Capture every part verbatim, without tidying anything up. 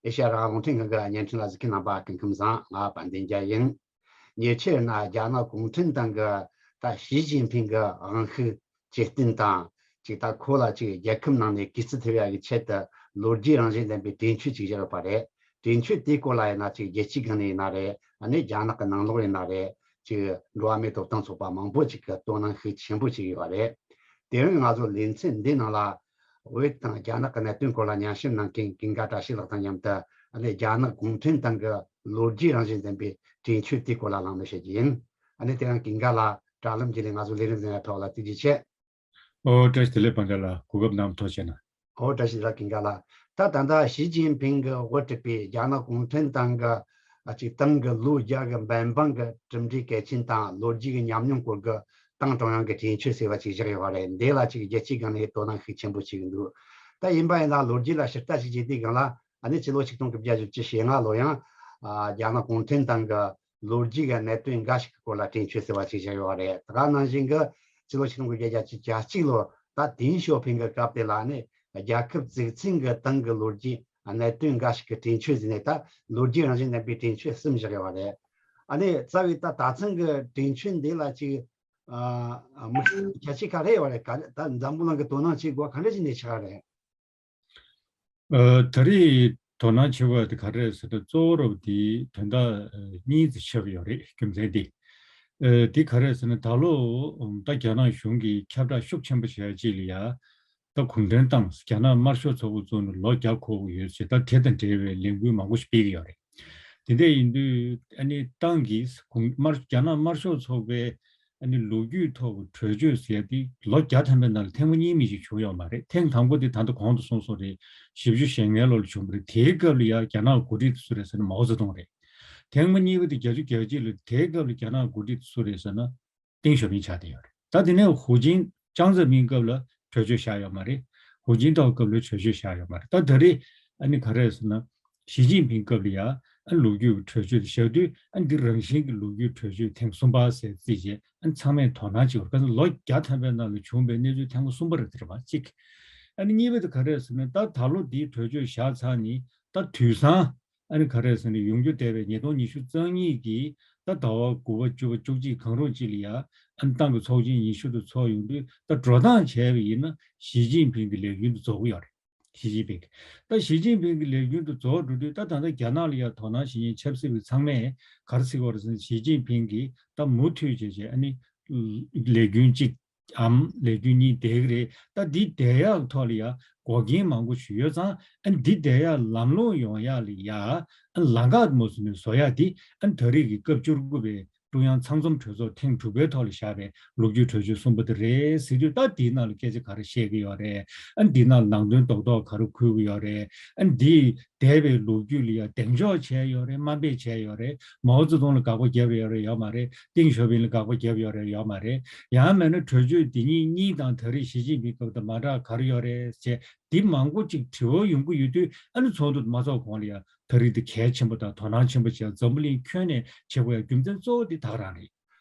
ཨེ་ཤ་ཡ་རང་དབང་རླུང་འཕྲིན་ཁང་གི་བརྙན་འཕྲིན་ལ་གཟིགས་མཁན་རྣམ་པ་སྐུ་ཁམས་བཟང་། ང་དཔལ་ལྡན་རྒྱལ་ཡིན། ཉེ་ཆར་ན་རྒྱ་ནག་གུང་ཁྲན་ཏང་གི་ད་ཞི་ཅིན་ཕིང་གི་དབང་ཤུགས་ཇེ་བརྟན་དང་། ཅིག་ད་ཁོ་ལ་ཅིག་རྒྱལ་ཁབ་ནང་ནས་གུས་བརྩི་ཐེབས་ཡག་གི་ཆེད་དུ་ལོ་རྒྱུས་རང་བཞིན་ལྡན་པའི་གྲོས་ཆོད་ཅིག་བཞག་ཡོད་པ་རེད། གྲོས་ཆོད་དེའི་སྐོར་ལ་ཡིན་ན་ཅིག་རྒྱལ་སྤྱིའི་སྒང་ནས་ཡིན་ན་རེད། ཨ་ནི་རྒྱ་ནག་གི་ནང་ལོགས་ཡིན་ན་རེད། ཅིག་འགྲོ་བ་མིའི་ཐོབ་ཐང་ཚོགས་པ་མང་པོ་ཅིག་གིས་དོ་སྣང་ཤུགས་ཆེན་པོ་བྱེད་ཀྱི་ཡོད་པ་རེད། དེ་རིང་ང་ཚོ་ལེ་ཚན་འདི་ནང་ལ། བོད་དང་རྒྱ་ནག་གི་གནད་དོན་སྐོར་ལ་ཉམས་ཞིབ་གནང་མཁན་ཀུན་དགའ་བཀྲ་ཤིས་ལགས་དང་མཉམ་དུ། ཨ་ནི་རྒྱ་ནག་གུང་ཁྲན་ཏང་གི་ལོ་རྒྱུས་རང་བཞིན་ལྡན་པའི་གྲོས་ཆོད་དེའི་སྐོར་ལ་གླེང་མོལ་བྱེད་རྒྱུ་ཡིན། ཨ་ནི་དེ་རིང་ཀུན་དགའ་ལགས་དྲ་ལམ་བརྒྱུད་ནས་ང་ཚོ་ལས་རིམ་འདི་ནང་ཐོག་ལ་ཐུགས་རྗེ་ཆེ། ཨོ་བཀྲ་ཤིས་བདེ་ལེགས་དཔལ་ལྡན་ལགས། གོ་སྐབས་གནང་བ་ཐུགས་རྗེ་གནང་། ཨོ་བཀྲ་ཤིས་བདེ་ལེགས་ཀུན་དགའ་ལགས། ད་ད་ལྟ་ཞི་ཅིན་ཕིང་གིས་དབུ་ཁྲིད་པའི་རྒྱ་ནག་གུང་ཁྲན་ཏང་གི་ཨ་ཅིག་ཏང་གི་ལོ་བརྒྱ་གི་འབད་འབུངས་ཀྱི་གྲུབ་འབྲས་གལ་ཆེན་དང་ལོ་རྒྱུས་ཀྱི་ཉམས་མྱོང་སྐོར་གྱི་ཏང་ཀྲུང་དབྱང་གི་གྲོས་ཆོད་ཟེར་བ་ཅིག་བཞག་ཡོད་པ་རེད། འདི་ལ་ཅིག་རྒྱལ་སྤྱིའི་སྒང་ནས་དོ་སྣང་ཤུགས་ཆེན་པོ་བྱེད་ཀྱི་འདུག་ད་ཡིན་པ་ཡིན་ན་ལོ་རྒྱུས་ལ་ཞིབ་ལྟ་ཞིག་བྱེད་དུས་སྒང་ལ། ཨ་ནི་ཕྱི་ལོ་ཆིག་སྟོང་དགུ་བརྒྱ་བཞི་བཅུ་ཞེ་ལྔ་ལོ་ཡང་ཨ་རྒྱ་ནག་གུང་ཁྲན་ཏང་གི་ལོ་རྒྱུས་ཀྱི་གནད་དོན་འགའ་ཞིག་གི་སྐོར་ལ་གྲོས་ཆོད་ཟེར་བ་ཅིག་བཞག་ཡོད་པ་རེད། ད་ག་ནང་བཞིན་གྱི་ཕྱི་ལོ་ཆིག་སྟོང་དགུ་བརྒྱ་བརྒྱད་ཅུ་གྱ་གཅིག་ལོ་ད་ཏེང་ཞའོ་ཕིང་གི་སྐབས་དེ་ལ་ནི་རྒྱལ་ཁབ་བཙུགས་ཚུན་གྱི་ཏང་གི་ལོ་རྒྱུས་གནད་དོན་འགའ་ཞིག་གི་གྲོས་ཆོད་ཟེར་ནས། ད་ལོ་རྒྱུས་རང་བཞིན་ལྡན་པའི་གྲོས་ཆོད་གསུམ་བཞག་ཡོད་པ་རེད། ཨ་ནི་རྩ་བའི་ད་ད་ཐེངས་ཀྱི་གྲོས་ཆོད་འདི་ལ་ཅིག་ཨ་མི་ཁྱད་ཆོས་ག་རེ་ཡོད་པ་རེད། ག་རེ་ད་འཛམ་བུ་གླིང་གི་དོ་སྣང་བྱེད་དགོས་ག་འདྲ་ཞིག་གནས་ཆགས་རེད། ཨ་ད་རེས་དོ་སྣང་ཆེ་བ་དེ་ག་རེ་རེད་ཟེར་ན། གཙོ་བོ་ར་བ་དེ་དོན་དག་ཨ་གཉིས་ཙམ་ཆགས་ཀྱི་ཡོད་རེད། རྒྱུ་མཚན་དེ་ཨ་དེ་ག་རེ་རེད་ཟེར་ན། ད་ལོ་ད་རྒྱ་ནག་གཞུང་གིས་ཁྱབ་བསྒྲགས་ཤུགས་ཆེན་པོ་བྱས་རྗེས་ལ་ཡ། ད་གུང་ཁྲན་ཏང་རྒྱ་ནག་དམར་ཤོག་ཚོགས་པ་བཙུགས་ནས་ལོ་བརྒྱ་འཁོར་གྱི་ཡོད་ཅེས། ད་དེ་དང་འབྲེལ་བའི་ལས་འགུལ་མང་པོ་ཞིག་སྤེལ་གྱི་ཡོད་རེད། དེ་འདྲ་ཡིན་དུས་ཨ་ནི་ཏང་གིས་གུང་དམར་རྒྱ་ནག་དམར་ཤོག་ཚོགས་པའི་ཨ་ནི་ལོ་རྒྱུས་ཐོག་གི་གྲོས་ཆོད་ཟེར་ཡ་དེ་ལོ་བརྒྱ་ཐམ་པའི་ནང་ལ་ཐེངས་མ་གཉིས་མིན་ཞིག་བྱུང་ཡོད་མ་རེད། ཐེངས་དང་པོ་དེ་ད་ལྟ་གོང་དུ་གསུངས་སོང་རེད། བཞི་བཅུ་ཞེ་ལྔའི་ལོ་ལ་བྱུང་བ་རེད། དེའི་སྐབས་ལ་ཡ་རྒྱ་ནག་འགོ་ཁྲིད་དེ་སུ་རེད་ཟེར་ན་མའོ་ཙེ་ཏུང་རེད། ཐེངས་མ་གཉིས་པ་དེ་བརྒྱད་ཅུ་གྱ་གཅིག་ལོ། དེའི་སྐབས་ལ་རྒྱ་ནག་འགོ་ཁྲིད་དེ་སུ་རེད་ཟེར་ན། ཏེང་ཞའོ་ཕིང་ཆགས་བསྡད་ཡོད་རེད། ད་དེ་ནས་ཧུའུ་ཅིན་ཅང་ཙེ་མིན་སྐབས་ལ་གྲོས་ཆོད་བཞག་ཡོད་མ་རེད། ཧུའུ་ཅིན་ཐའོ་སྐབས་ལ་གྲོས་ཆོད་བཞག་ཡོད་མ་རེད། ད་ད་རེས་ཨ་ནི་ག་རེ་རེད་ཟེར་ན། ཞི་ཅིན་ཕིང་སྐབས་ལ་ཡ་ཨ་ལོ་རྒྱུས་ཀྱི་གྲོས་ཆོད་དེ་བཞག་དུས། ཨ་འདི་རང་བཞིན་གྱི་ལོ་རྒྱུས་གྲོས་ཆོད་ཐེངས་གསུམ་པ་ཟེར་རྩིས་བྱས། ཨ་ཚང་མས་དོ་སྣང་བྱེད་དགོས་རེད། ག་ཚོད་ལོ་བརྒྱ་ཐམ་པའི་ནང་ལ་བྱུང་བའི་གནས་ཚུལ་ཐེངས་མ་གསུམ་པ་རེད། དེ་རེད་པ་གཅིག་ཨ་ནི་གཉིས་པ་དེ་ག་རེ་རེད་ཟེར་ན། ད་ད་ལོ་འདིའི་གྲོས་ཆོད་བཞག་ཚར་ནས་ད་དུས་སང་ཨ་ནི་ག་རེ་ཟེར་ན། ཡོང་རྒྱུ་བསྡད་པའི་ཉིས་སྟོང་ཉི་ཤུ་རྩ་གཉིས་ཀྱི་ད་ཟླ་བ་དགུ་པ་བཅུ་པ་བཅུ་གཅིག་གང་རུང་ཅིག་ལ་ཡ། ཨ་ནི་ཏང་གི་ཚོགས་ཆེན་ཉི་ཤུ་དེ་ཚོགས་ཡོང་དུས། ད་འགྲོ་སྟངས་བྱས་པ་ཡིན་ན་ཞི་ཅིན་ཕིང་གི་ལས་འགུལ་དེ་རྫོགས་ཀྱི་ཡོད་རེད། ཞི་ཅིན་ཕིང་གི་ད་ཞི་ཅིན་ཕིང་གི་ལས་འགུལ་དེ་རྫོགས་འགྲོ་དུས། ད་ད་ལྟ་རྒྱ་ནག་ལ་ཡ་དོ་སྣང་བྱེད་མཁན་ཆབ་སྲིད་པ་ཚང་མས་ག་རེ་ཟེར་གྱི་ཡོད་རེད་ཟེར་ན། ཞི་ཅིན་ཕིང་གིས་ད་མུ་མཐུད་བྱས་བྱས་ཨ་ནི་ལས་འགུལ་གཅིག་ཨམ་ལས་འགུལ་གཉིས་བསྡད་ཀྱི་རེད། ད་འདི་བསྡད་ཡག་ཐོག་ལ་ཡ་འགོག་རྐྱེན་མང་པོ་ཞིག་ཡོད་ཙང་། ཨ་འདི་བསྡད་ཡག་ལམ་ལྷོང་ཡོང་ཡག་ལ་ཡ་ཨ་ལམ་ཁ་མུ་མཐུད་ནས་བཟོ་ཡག་འདི་ཨ་ད་རེས་ཀྱི་སྐབས་བཅུ་དགུ་པའི་ཀྲུང་དབྱང་ཚང་འཛོམས་གྲོས་ཚོགས་ཐེངས་དྲུག་པའི་ཐོག་ལ་བཞག་པའི་ལོ་རྒྱུས་གྲོས་ཆོད་གསུམ་པ་དེ་རེད་ཟེར་དུས། ད་འདིའི་ནང་ལ་སྐད་ཆ་ག་རེ་བཤད་ཀྱི་ཡོད་རེད། ཨ་འདིའི་ནང་ལ་ནང་དོན་རྡོག་རྡོག་ག་རེ་འཁུར་གྱི་ཡོད་རེད། ཨ་འདི་འདས་པའི་ལོ་རྒྱུས་ལ་ཡ་གདེང་འཇོག་བྱས་ཡོད་རེད། དམའ་འབེབས་བྱས་ཡོད་རེད། མའོ་ཙེ་ཏུང་ལ་དགག་པ་བརྒྱབ་ཡོད་རེད། ཡོད་མ་རེད། ཏེང་ཞའོ་ཕིང་ལ་དགག་པ་བརྒྱབ་ཡོད་རེད། ཡོད་མ་རེད། ཡང་མིན་ན་གྲོས་ཆོད་འདི་གཉིས་གཉིས་དང་ད་རེས་ཞི་ཅིན་ཕིང་སྐབས་དང་མ་འདྲ་ག་རེ་ཡོད་རེད་ཅེས་འདི་མང་པོ་ཅིག་དྲི་བ་ཡོང་གི་ཡོད་དུས། ཨ་ནི་ཚོགས་འདུ་མ་ཚོགས་གོང་ལ་ཡ་ད་རེས་འདི་གལ་ཆེན་པོ་དང་དོ་སྣང་ཆེན་པོ་བྱས། འཛམ་བུ་གླིང་ཁྱོན་ནས་བྱེད་དགོས་ཡ་རྒྱུ་མཚན་གཙོ་བོ་འདི་ད་ག་རང་རེད།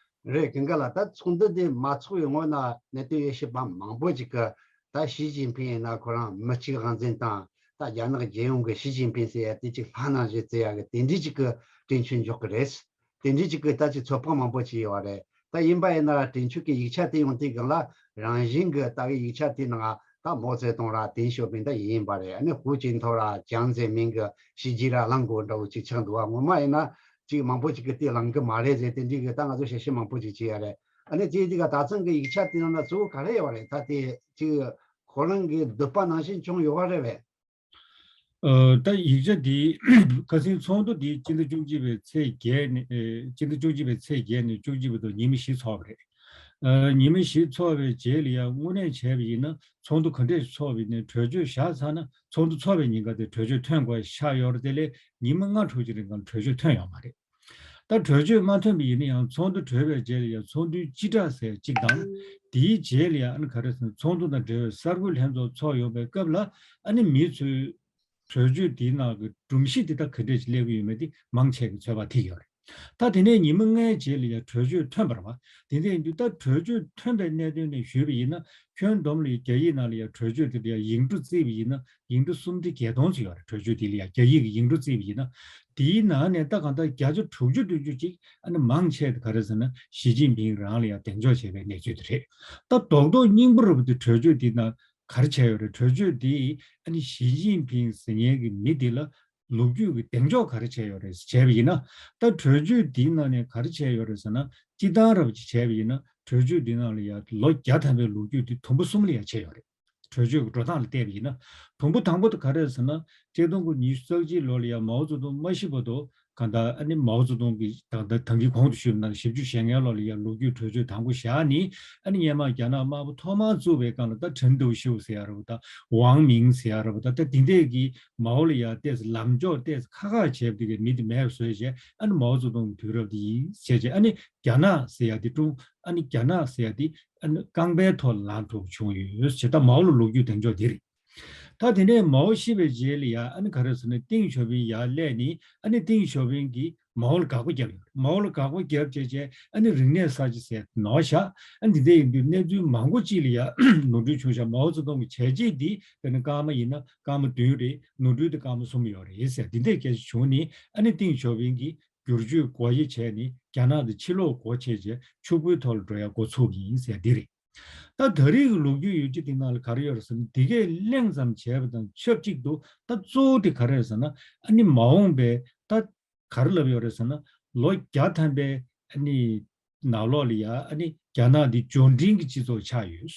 རེད། ཀུན་དགའ་ལགས། ད་ཚོགས་འདུ་འདི་མ་ཚོགས་པའི་སྔོན་ན་གནད་དོན་དབྱེ་ཞིབ་པ་མང་པོ་ཅིག་གིས་ད་ཞི་ཅིན་ཕིང་ཡིན་ན་ཁོ་རང་མི་གཅིག་དབང་འཛིན་དང་། ད་རྒྱ་ནག་རྒྱལ་ཡོངས་ཀྱི་ཞི་ཅིན་ཕིང་ཟེར་ཡ་དེ་ཅིག་ལྷ་ནང་བཞིན་བརྩི་ཡ་གི་དེ་འདྲའི་ཅིག་གི་དྲན་ཤེས་འཇོག་གི་རེད། དེ་འདྲའི་ཅིག་གི་ད་ཅིག་ཚོད་དཔག་མང་པོ་བྱས་ཡོད་པ་རེད། ད་ཡིན་པ་ཡིན་ན་གྲོས་ཆོད་ཀྱི་ཡིག་ཆ་དེ་ཡོང་དུས་སྒང་ལ། རང་བཞིན་གྱི་ལྟ་བའི་ཡིག་ཆ་དེའི་ནང་ད་མའོ་ཙེ་ཏུང་ར་ཏེང་ཞའོ་ཕིང་ད་ཡིན་པ་རེད། ཨ་ནི་ཧུའུ་ཅིན་ཐའོ་ར་ཅང་ཙེ་མིན་གྱི་བྱས་རྗེས་ར་གླེང་དགོས་འདྲ་བོ་ཅིག་ཆགས་འདུག་པ། ངོ་མ་ཡིན་ན་ཅིག་མང་པོ་ཅིག་གིས་དེ་གླེང་གི་མ་རེད་ཟེར། དེ་འདྲའི་གི་ད་ང་ཚོ་ཞལ་བཞེས་མང་པོ་ཅིག་བྱས་ཡོད་རེད། ཨ་ནི་དེ་དེ་ག་ད་ཐེངས་ཀྱི་ཡིག་ཆ་དེའི་ནང་ན་གཙོ་བོ་ག་རེ་ཡོད་པ་རེད། ད་དེ་ཅིག་ཁོ་རང་གི་འདོད་པ་ནང་བཞིན་བྱུང་ཡོད་པ་རེད་པས། ཨ་ད་ཡིག་ཆ་འདི་ཁ་སང་ཚོགས་འདུ་འདི་སྤྱི་ཟླ་བཅུ་གཅིག་པའི་ཚེས་བརྒྱད་ནས། ཨེ་སྤྱི་ཟླ་བཅུ་གཅིག་པའི་ཚེས་བརྒྱད་ནས་བཅུ་གཅིག་བར་དུ་ཉི་མ་བཞི་ཚོགས་པ་རེད། ཨ་ཉི་མ་བཞི་ཚོགས་པའི་རྗེས་ལ་ཡང་དངོས་གནས་བྱས་པ་ཡིན་ན་ཚོགས་འདུ་ག་འདྲས་ཚོགས་པ་ཡིན་ནའི་གྲོས་ཆོད་བཞག་ཚར་ན། ཚོགས་འདུ་ཚོགས་པའི་ཉིན་ཀ་དེ་གྲོས་ཆོད་ཐོན་དགོས་ཆགས་ཡོད་རེད། དེ་ལས་ཉི་མ་ལྔ་དྲུག་ཅིག་རིང་གང་གྲོས་ཆོད་ཐོན་ཡོད་མ་རེད། ད་གྲོས་ཆོད་མ་ཐོན་པ་ཡིན་ན་ཡང་ཚོགས་འདུ་གྲོལ་བའི་རྗེས་ལ་ཡང་ཚོགས་འདུའི་སྤྱི་བསྒྲགས་ཟེར་གཅིག་དང་། དེའི་རྗེས་ལ་ཡང་ཨ་ནི་ག་རེ་ཟེར་ན། ཚོགས་འདུ་དང་འབྲེལ་བའི་གསར་འགོད་ལྷན་ཚོགས་ཚོགས་ཡོང་བའི་སྐབས་ལ། ཨ་ནི་མི་ཚོས་གྲོས་ཆོད་དེའི་ནང་གི་སྒྲོམ་གཞི་དེ་དག་ག་འདྲས་ཅིག་སླེབས་ཀྱི་ཡོད་མེད་དེ་མང་ཆེ་གིས་ཚོད་དཔག་ཐིག་ཡོད་རེད། ད་དེ་ནས་ཉི་མ་ལྔའི་རྗེས་ལ་ཡང་གྲོས་ཆོད་ཐོན་པ་རེད་བ། དེ་འདྲ་ཡིན་དུས་ད་གྲོས་ཆོད་ཐོན་པའི་གནད་དོན་ནས་ཞུས་པ་ཡིན་ན། ཁྱོན་བསྡོམས་ལ་ཡང་རྒྱ་ཡིག་ནང་ལ་ཡང་གྲོས་ཆོད་དེ་ལ་ཡང་ཡིག་འབྲུ་བརྩིས་པ་ཡིན་ན་ཡིག་འབྲུ་སུམ་བརྒྱ་བརྒྱད་སྟོང་ཙམ་ཡོད་རེད། གྲོས་ཆོད་དེ་ལ་ཡང་རྒྱ་ཡིག་གི་ཡིག་འབྲུ་བརྩིས་པ་ཡིན་ན། དེའི་ནང་ནས་ད་གང་ལྟར་བརྒྱ་ཆ་དྲུག་ཅུ་བདུན་ཅུ་ཅིག་ཨ་ནི་མང་ཆེ་ག་རེ་ཟེར་ན་ཞི་ཅིན་ཕིང་རང་ལ་ཡང་གདེང་འཇོག་བྱས་པའི་གནས་ཚུལ་དེ་རེད། ད་རྡོག་རྡོག་སྙིང་པོ་རུ་དེ་གྲོས་ཆོད་དེ་ན་ག་རེ་བྱས་ཡོད་རེད། གྲོས་ཆོད་དེ་ཨ་ནི་ཞི་ཅིན་ཕིང་ཟེར་མཁན་གྱི་མི་དེ་ལ་ལོ་རྒྱུས་ཀྱི་གདེང་འཇོག་ག་རེ་བྱས་ཡོད་རེད་བྱས་པ་ཡིན་ན། ད་གྲོས་ཆོད་འདིའི་ནང་ནས་ག་རེ་བྱས་ཡོད་རེད་ཟེར་ན། སྤྱིར་བཏང་རབ་ཅིག་བྱས་པ་ཡིན་ན་གྲོས་ཆོད་འདི་ནང་ལ་ཡང་ལོ་བརྒྱ་ཐམ་པའི་ལོ་རྒྱུས་དེ་དུམ་བུ་གསུམ་ལ་ཡང་ཕྱེ་ཡོད་རེད། གྲོས་ཆོད་ཀྱི་འགྲོ་སྟངས་ལ་བལྟས་པ་ཡིན་ན། དུམ་བུ་དང་པོ་དེ་ག་རེ་རེད་ཟེར་ན། ཆིག་སྟོང་དགུ་བརྒྱ་ཉི་ཤུ་རྩ་གཅིག་ལོ་ལ་ཡང་མའོ་ཙེ་ཏུང་མ་ཤི་བར་དུ་གང་ལྟར་ཨ་ནི་མའོ་ཙེ་ཏུང་གིས་ད་ལྟ་ད་གིན་གོང་དུ་ཞུས་པ་ནང་བཞིན་བཞི་བཅུ་ཞེ་ལྔའི་ལོ་ལ་ཡང་ལོ་རྒྱུས་གྲོས་ཆོད་དང་པོ་བཞག་ནས། ཨ་ནི་སྔོན་མ་རྒྱ་ནག་དམར་པོ་ཐོག་མར་བཙུགས་པའི་སྒང་ལ་ད་ཁྲེན་ཏུའུ་ཞའོ་ཟེར་ཡ་རེད་བ། ད་ཝང་མིང་ཟེར་ཡ་རེད་བ། ད་ད་དེ་འདྲས་ཀྱིས་མའོ་ལ་ཡང་ཏོག་ཙམ་ལམ་འཇོག་ཏོག་ཙམ་ཁག་ཁག་བྱས་པ་དེ་གའི་མི་དེ་མེད་པ་བཟོས་བྱས། ཨ་ནི་མའོ་ཙེ་ཏུང་གི་དུས་རབས་དེ་ཡིན་བྱས་བྱས། ཨ་ནི་རྒྱ་ནག་ཟེར་ཡ་དེ་ཀྲུང་ཨ་ནི་རྒྱ་ནག་ཟེར་ཡ་དེ་ཨ་ནི་རྐང་པའི་ཐོག་ལ་ལངས་ཐུབ་བྱུང་ཡོད་ཅེས། ད་མའོ་ལ་ལོ་རྒྱུས་གདེང་འཇོག་འདི་རེད། ད་དེ་ནས་མའོ་ཤི་བའི་རྗེས་ལ་ཡ་ཨ་ནི་ག་རེ་ཟེར་ན། ཏིང་ཞའོ་ཕིང་ཡར་སླེབས་ནས། ཨ་ནི་ཏིང་ཞའོ་ཕིང་གིས་མའོ་ལ་དགག་པ་བརྒྱབ་ཡོད་རེད། མའོ་ལ་དགག་པ་བརྒྱབ་བྱས་བྱས། ཨ་ནི་རིག་གནས་གསར་བརྗེ་ཟེར་ནོར་བཞག་ཨ་ནི་དེ་འདྲ་ཡིན་དུས་གནས་ཚུལ་མང་པོ་ཅིག་ལ་ཡ་ནོར་འཁྲུལ་བྱུང་བཞག་མའོ་ཙེ་ཏུང་གི་བྱས་རྗེས་འདི་དཔེར་ན་སྐར་མ་ཡིན་ན་སྐར་མ་བདུན་རེད། ནོར་འཁྲུལ་དེ་སྐར་མ་གསུམ་ཡོད་རེད་ཟེར། འདི་འདྲའི་སྐད་ཆ་བྱུང་ནས། ཨ་ནི་ཏིང་ཞའོ་ཕིང་གིས་བསྒྱུར་བཅོས་སྒོ་དབྱེ་བྱས་ནས་རྒྱ་ནག་དེ་ཕྱི་ལོགས་སྒོ་ཕྱེ་བྱས་ཕྱུག་པོའི་ཐོག་ལ་འགྲོ་ཡ་འགོ་ཚུགས་ཀྱི་ཡིན་ཟེར་འདི་རེད། ད་ད་རེས་ཀྱི་ལོ་རྒྱུས་ཡོད་ཀྱི་དེ་ནང་ལ་ག་རེ་ཡོད་རེད་ཟེར་ན། འདི་གས་གླེང་ཙམ་བྱས་པ་དང་ཆབས་ཅིག་ཏུ། ད་གཙོ་བོ་དེ་ག་རེ་རེད་ཟེར་ན། ཨ་ནི་མ་འོངས་པའི་ད་ག་རེ་ལབ་ཡོད་རེད་ཟེར་ན། ལོ་བརྒྱ་ཐམ་པའི་ཨ་ནི་ནང་ལོགས་ལ་ཡ་ཨ་ནི་རྒྱ་ནག་འདི་འབྱོར་འབྲིང་གི་སྤྱི་ཚོགས་ཆགས་ཡོད།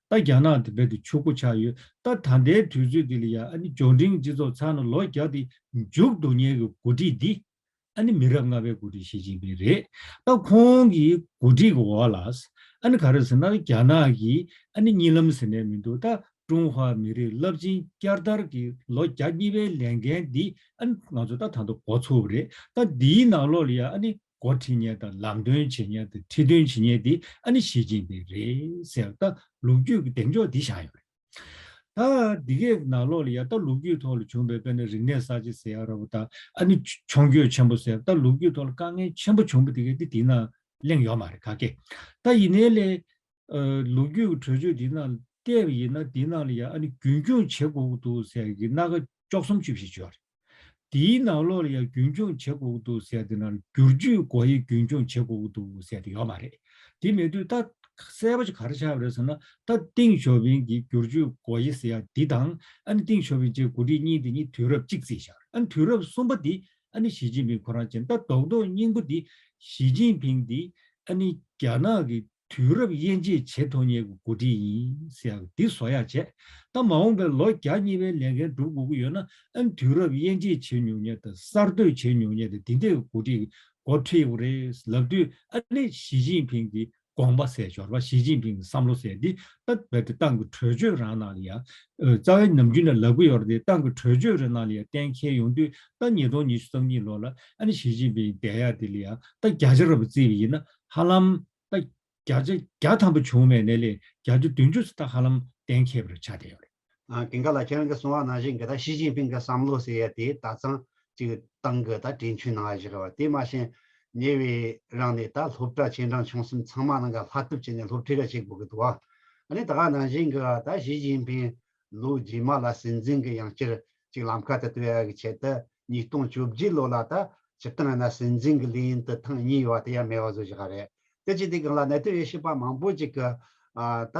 ད་རྒྱ་ནག་དེ་རྦད་དེ་ཕྱུག་པོ་ཆགས་ཡོད། ད་ད་ལྟའི་དུས་ཚོད་འདི་ལ་ཡ་ཨ་ནི་འབྱོར་འབྲིང་གི་སྤྱི་ཚོགས་ཚར་ནས་ལོ་བརྒྱ་དེ་མཇུག་བསྡུ་མཁན་གྱི་འགོ་ཁྲིད་འདི་ཨ་ནི་མི་རབས་ལྔ་པའི་འགོ་ཁྲིད་ཞི་ཅིན་ཕིང་རེད། ད་ཁོང་གི་འགོ་ཁྲིད་ཀྱི་འོག་ལ་ཨ་ནི་ག་རེ་ཟེར་ན། རྒྱ་ནག་གི་ཨ་ནི་གཉིད་ལམ་ཟེར་ནས་མི་འདུག་ད་ཀྲུང་ཧྭ་མི་རིགས་རླབས་ཆེན་བསྐྱར་དར་གྱི་ལོ་བརྒྱ་གཉིས་པའི་ལས་འགན་འདི་ཨ་ནི་ང་ཚོ་ད་ད་དུང་འགོ་ཚུགས་པ་རེད། ད་འདིའི་ནང་ལོགས་ལ་ཡ་ཨ་ནི་འགོ་ཁྲིད་མཁན་དང་ལམ་སྟོན་བྱེད་མཁན་དང་ཁྲིད་སྟོན་བྱེད་མཁན་འདི་ཨ་ནི་ཞི་ཅིན་ཕིང་རེད་ཟེར། ད་ལོ་རྒྱུས་ཀྱི་གདེང་འཇོག་འདི་བཞག་ཡོད་རེད། ད་འདི་གའི་ནང་ལོགས་ལ་ཡ་ད་ལོ་རྒྱུས་ཐོག་ལ་བྱུང་བའི་དཔེར་ན་རིག་གནས་གསར་བརྗེ་ཟེར་ཡ་ར་བ་དང་། ཨ་ནི་མཆོང་སྐྱོད་ཆེན་པོ་ཟེར། ད་ལོ་རྒྱུས་ཐོག་ལ་དཀའ་ངལ་ཆེན་པོ་བྱུང་བ་དེ་གའི་དེ་དེའི་ནང་གླེང་ཡོད་མ་རེད་ག་གེ། ད་ཡིན་ནའི་ལས་ལོ་རྒྱུས་ཀྱི་གྲོས་ཆོད་དེའི་ནང་བལྟས་པ་ཡིན་ན། དེའི་ནང་ལ་ཡ་ཨ་ནི་རྒྱུན་འཁྱོངས་བྱེད་དགོས་ཀྱི་འདུག་ཟེར་ཡ་གི་སྣ་ཁ་བཅུ་གསུམ་བཅུ་བཞི་ཅིག་ཡོད་རེད། དེའི་ནང་ལོགས་ལ་ཡང་རྒྱུན་འཁྱོངས་བྱེད་དགོས་ཀྱི་འདུག་ཟེར་དེ་ནང་བསྒྱུར་བཅོས་སྒོ་དབྱེ་རྒྱུན་འཁྱོངས་བྱེད་དགོས་ཀྱི་འདུག་ཟེར་དེ་ཡོད་མ་རེད། དེ་མེད་དུས་ད་གསལ་པོ་ཅིག་ག་རེ་ཆགས་པ་རེད་ཟེར་ན། ད་ཏིང་ཞའོ་ཕིང་གིས་བསྒྱུར་བཅོས་སྒོ་དབྱེ་ཟེར་ཡ་འདི་དང་། ཨ་ནི་ཏིང་ཞའོ་ཕིང་བཅས་འགོ་ཁྲིད་གཉིས་དེ་གཉིས་དུས་རབས་གཅིག་བརྩིས་བཞག་ཨ་ནི་དུས་རབས་གསུམ་པ་འདི་ཨ་ནི་ཞི་ཅིན་ཕིང་ཁོ་རང་ཅན། ད་རྡོག་རྡོག་སྙིང་པོ་འདི་ཞི་ཅིན་ཕིང་འདི་ཨ་ནི་རྒྱ་ནག་གི་དུས་རབས་དབྱེ་འབྱེད་བྱེད་ཐུབ་མཁན་གྱི་འགོ་ཁྲིད་ཡིན་ཟེར་ཡག་འདི་བཟོ་ཡག་བྱས། ད་མ་འོངས་པའི་ལོ་བརྒྱ་གཉིས་པའི་ལས་འགན་སྒྲུབ་དགོས་ཀྱི་ཡོད་ན། ཨ་ནི་དུས་རབས་དབྱེ་འབྱེད་བྱེད་མྱོང་མཁན་དང་གསར་གཏོད་བྱེད་མྱོང་མཁན་དང་དེ་འདྲའི་འགོ་ཁྲིད་འགོ་ཁྲིད་དགོས་རེད་ལབ་དུས། ཨ་ནི་ཞི་ཅིན་ཕིང་གི་དགོངས་པ་ཟེར་འབྱོར་བ། ཞི་ཅིན་ཕིང་གི་བསམ་བློ་ཟེར་འདི་ད་རྦད་དེ་ཏང་གི་གྲོས་ཆོད་རང་ནང་ལ་ཡ། ཨ་རྩ་བའི་ནམ་རྒྱུན་ནས་ལབ་ཀྱི་ཡོད་རེད་དེ། ཏང་གི་གྲོས་ཆོད་རེ་ནང་ལ་ཡ་གཏན་འཁེལ་ཡོང་དུས། ད་ཉིས་སྟོང་ཉི་ཤུ་རྩ་གཉིས་ལོ་ལ་ཨ་ནི་ཞི་ཅིན་ཕིང་བསྡད་ཡག་དེ་ལ་ཡ་ད་བརྒྱ་ཆ་ར་བ་བརྩིས་པ་ཡིན་ན་ཧ་ལམ་ད་བརྒྱ་ཆ་བརྒྱ་ཐམ་པ་བྱུང་མེད་ནའི་ལས་བརྒྱ་ཆ་བདུན་ཅུ་ཙམ་ད་ཧ་ལམ་གཏན་འཁེལ་བ་རེ་ཆགས་བསྡད་ཡོད་རེད། ཨ། ཀུན་དགའ་ལགས། ཁྱེད་རང་གིས་གསུངས་པ་ནང་བཞིན་གྱི་ད་ཞི་ཅིན་ཕིང་གི་བསམ་བློ་ཟེར་ཡ་དེ་ད་ཚང་ཅིག་ཏང་གི་ད་གྲོས་ཆོད་ནང་བཞག་པ་དེ་མ་ཤེས་ཉེ་བའི་རིང་ནས་ད་སློབ་གྲྭ་ཆེ་འབྲིང་ཆུང་གསུམ་ཚང་མ་ནང་ག་སླར་གཏུབ་བྱས་ནས་སློབ་ཁྲིད་ར་བྱེད་དགོས་ཀྱི་འདུག་བ། ཨ་ནི་ད་ག་ནང་བཞིན་གྱི་ད་ཞི་ཅིན་ཕིང་ལོ་རྗེས་མ་ལ་སྲིད་འཛིན་གྱི་ཡང་བསྐྱར་ཅིག་ལམ་ཁ་དུ་སྟོན་ཡ་གི་ཆེད་དུ་ཉིས་སྟོང་བཅོ་བརྒྱད་ལོ་ལ་ད་སྤྱིར་བཏང་ཡིན་ན་སྲིད་འཛིན་གྱི་ལས་ཡུན་དུ་ཐེངས་གཉིས་ཡོད་དེ་ཡང་མེད་པ་བཟོ་བཞག་རེད། དེ་ཅི་དེ་གང་ལ་གནད་དོན་དབྱེ་ཞིབ་པ་མང་པོ་ཅིག་གི་ཨ་ད་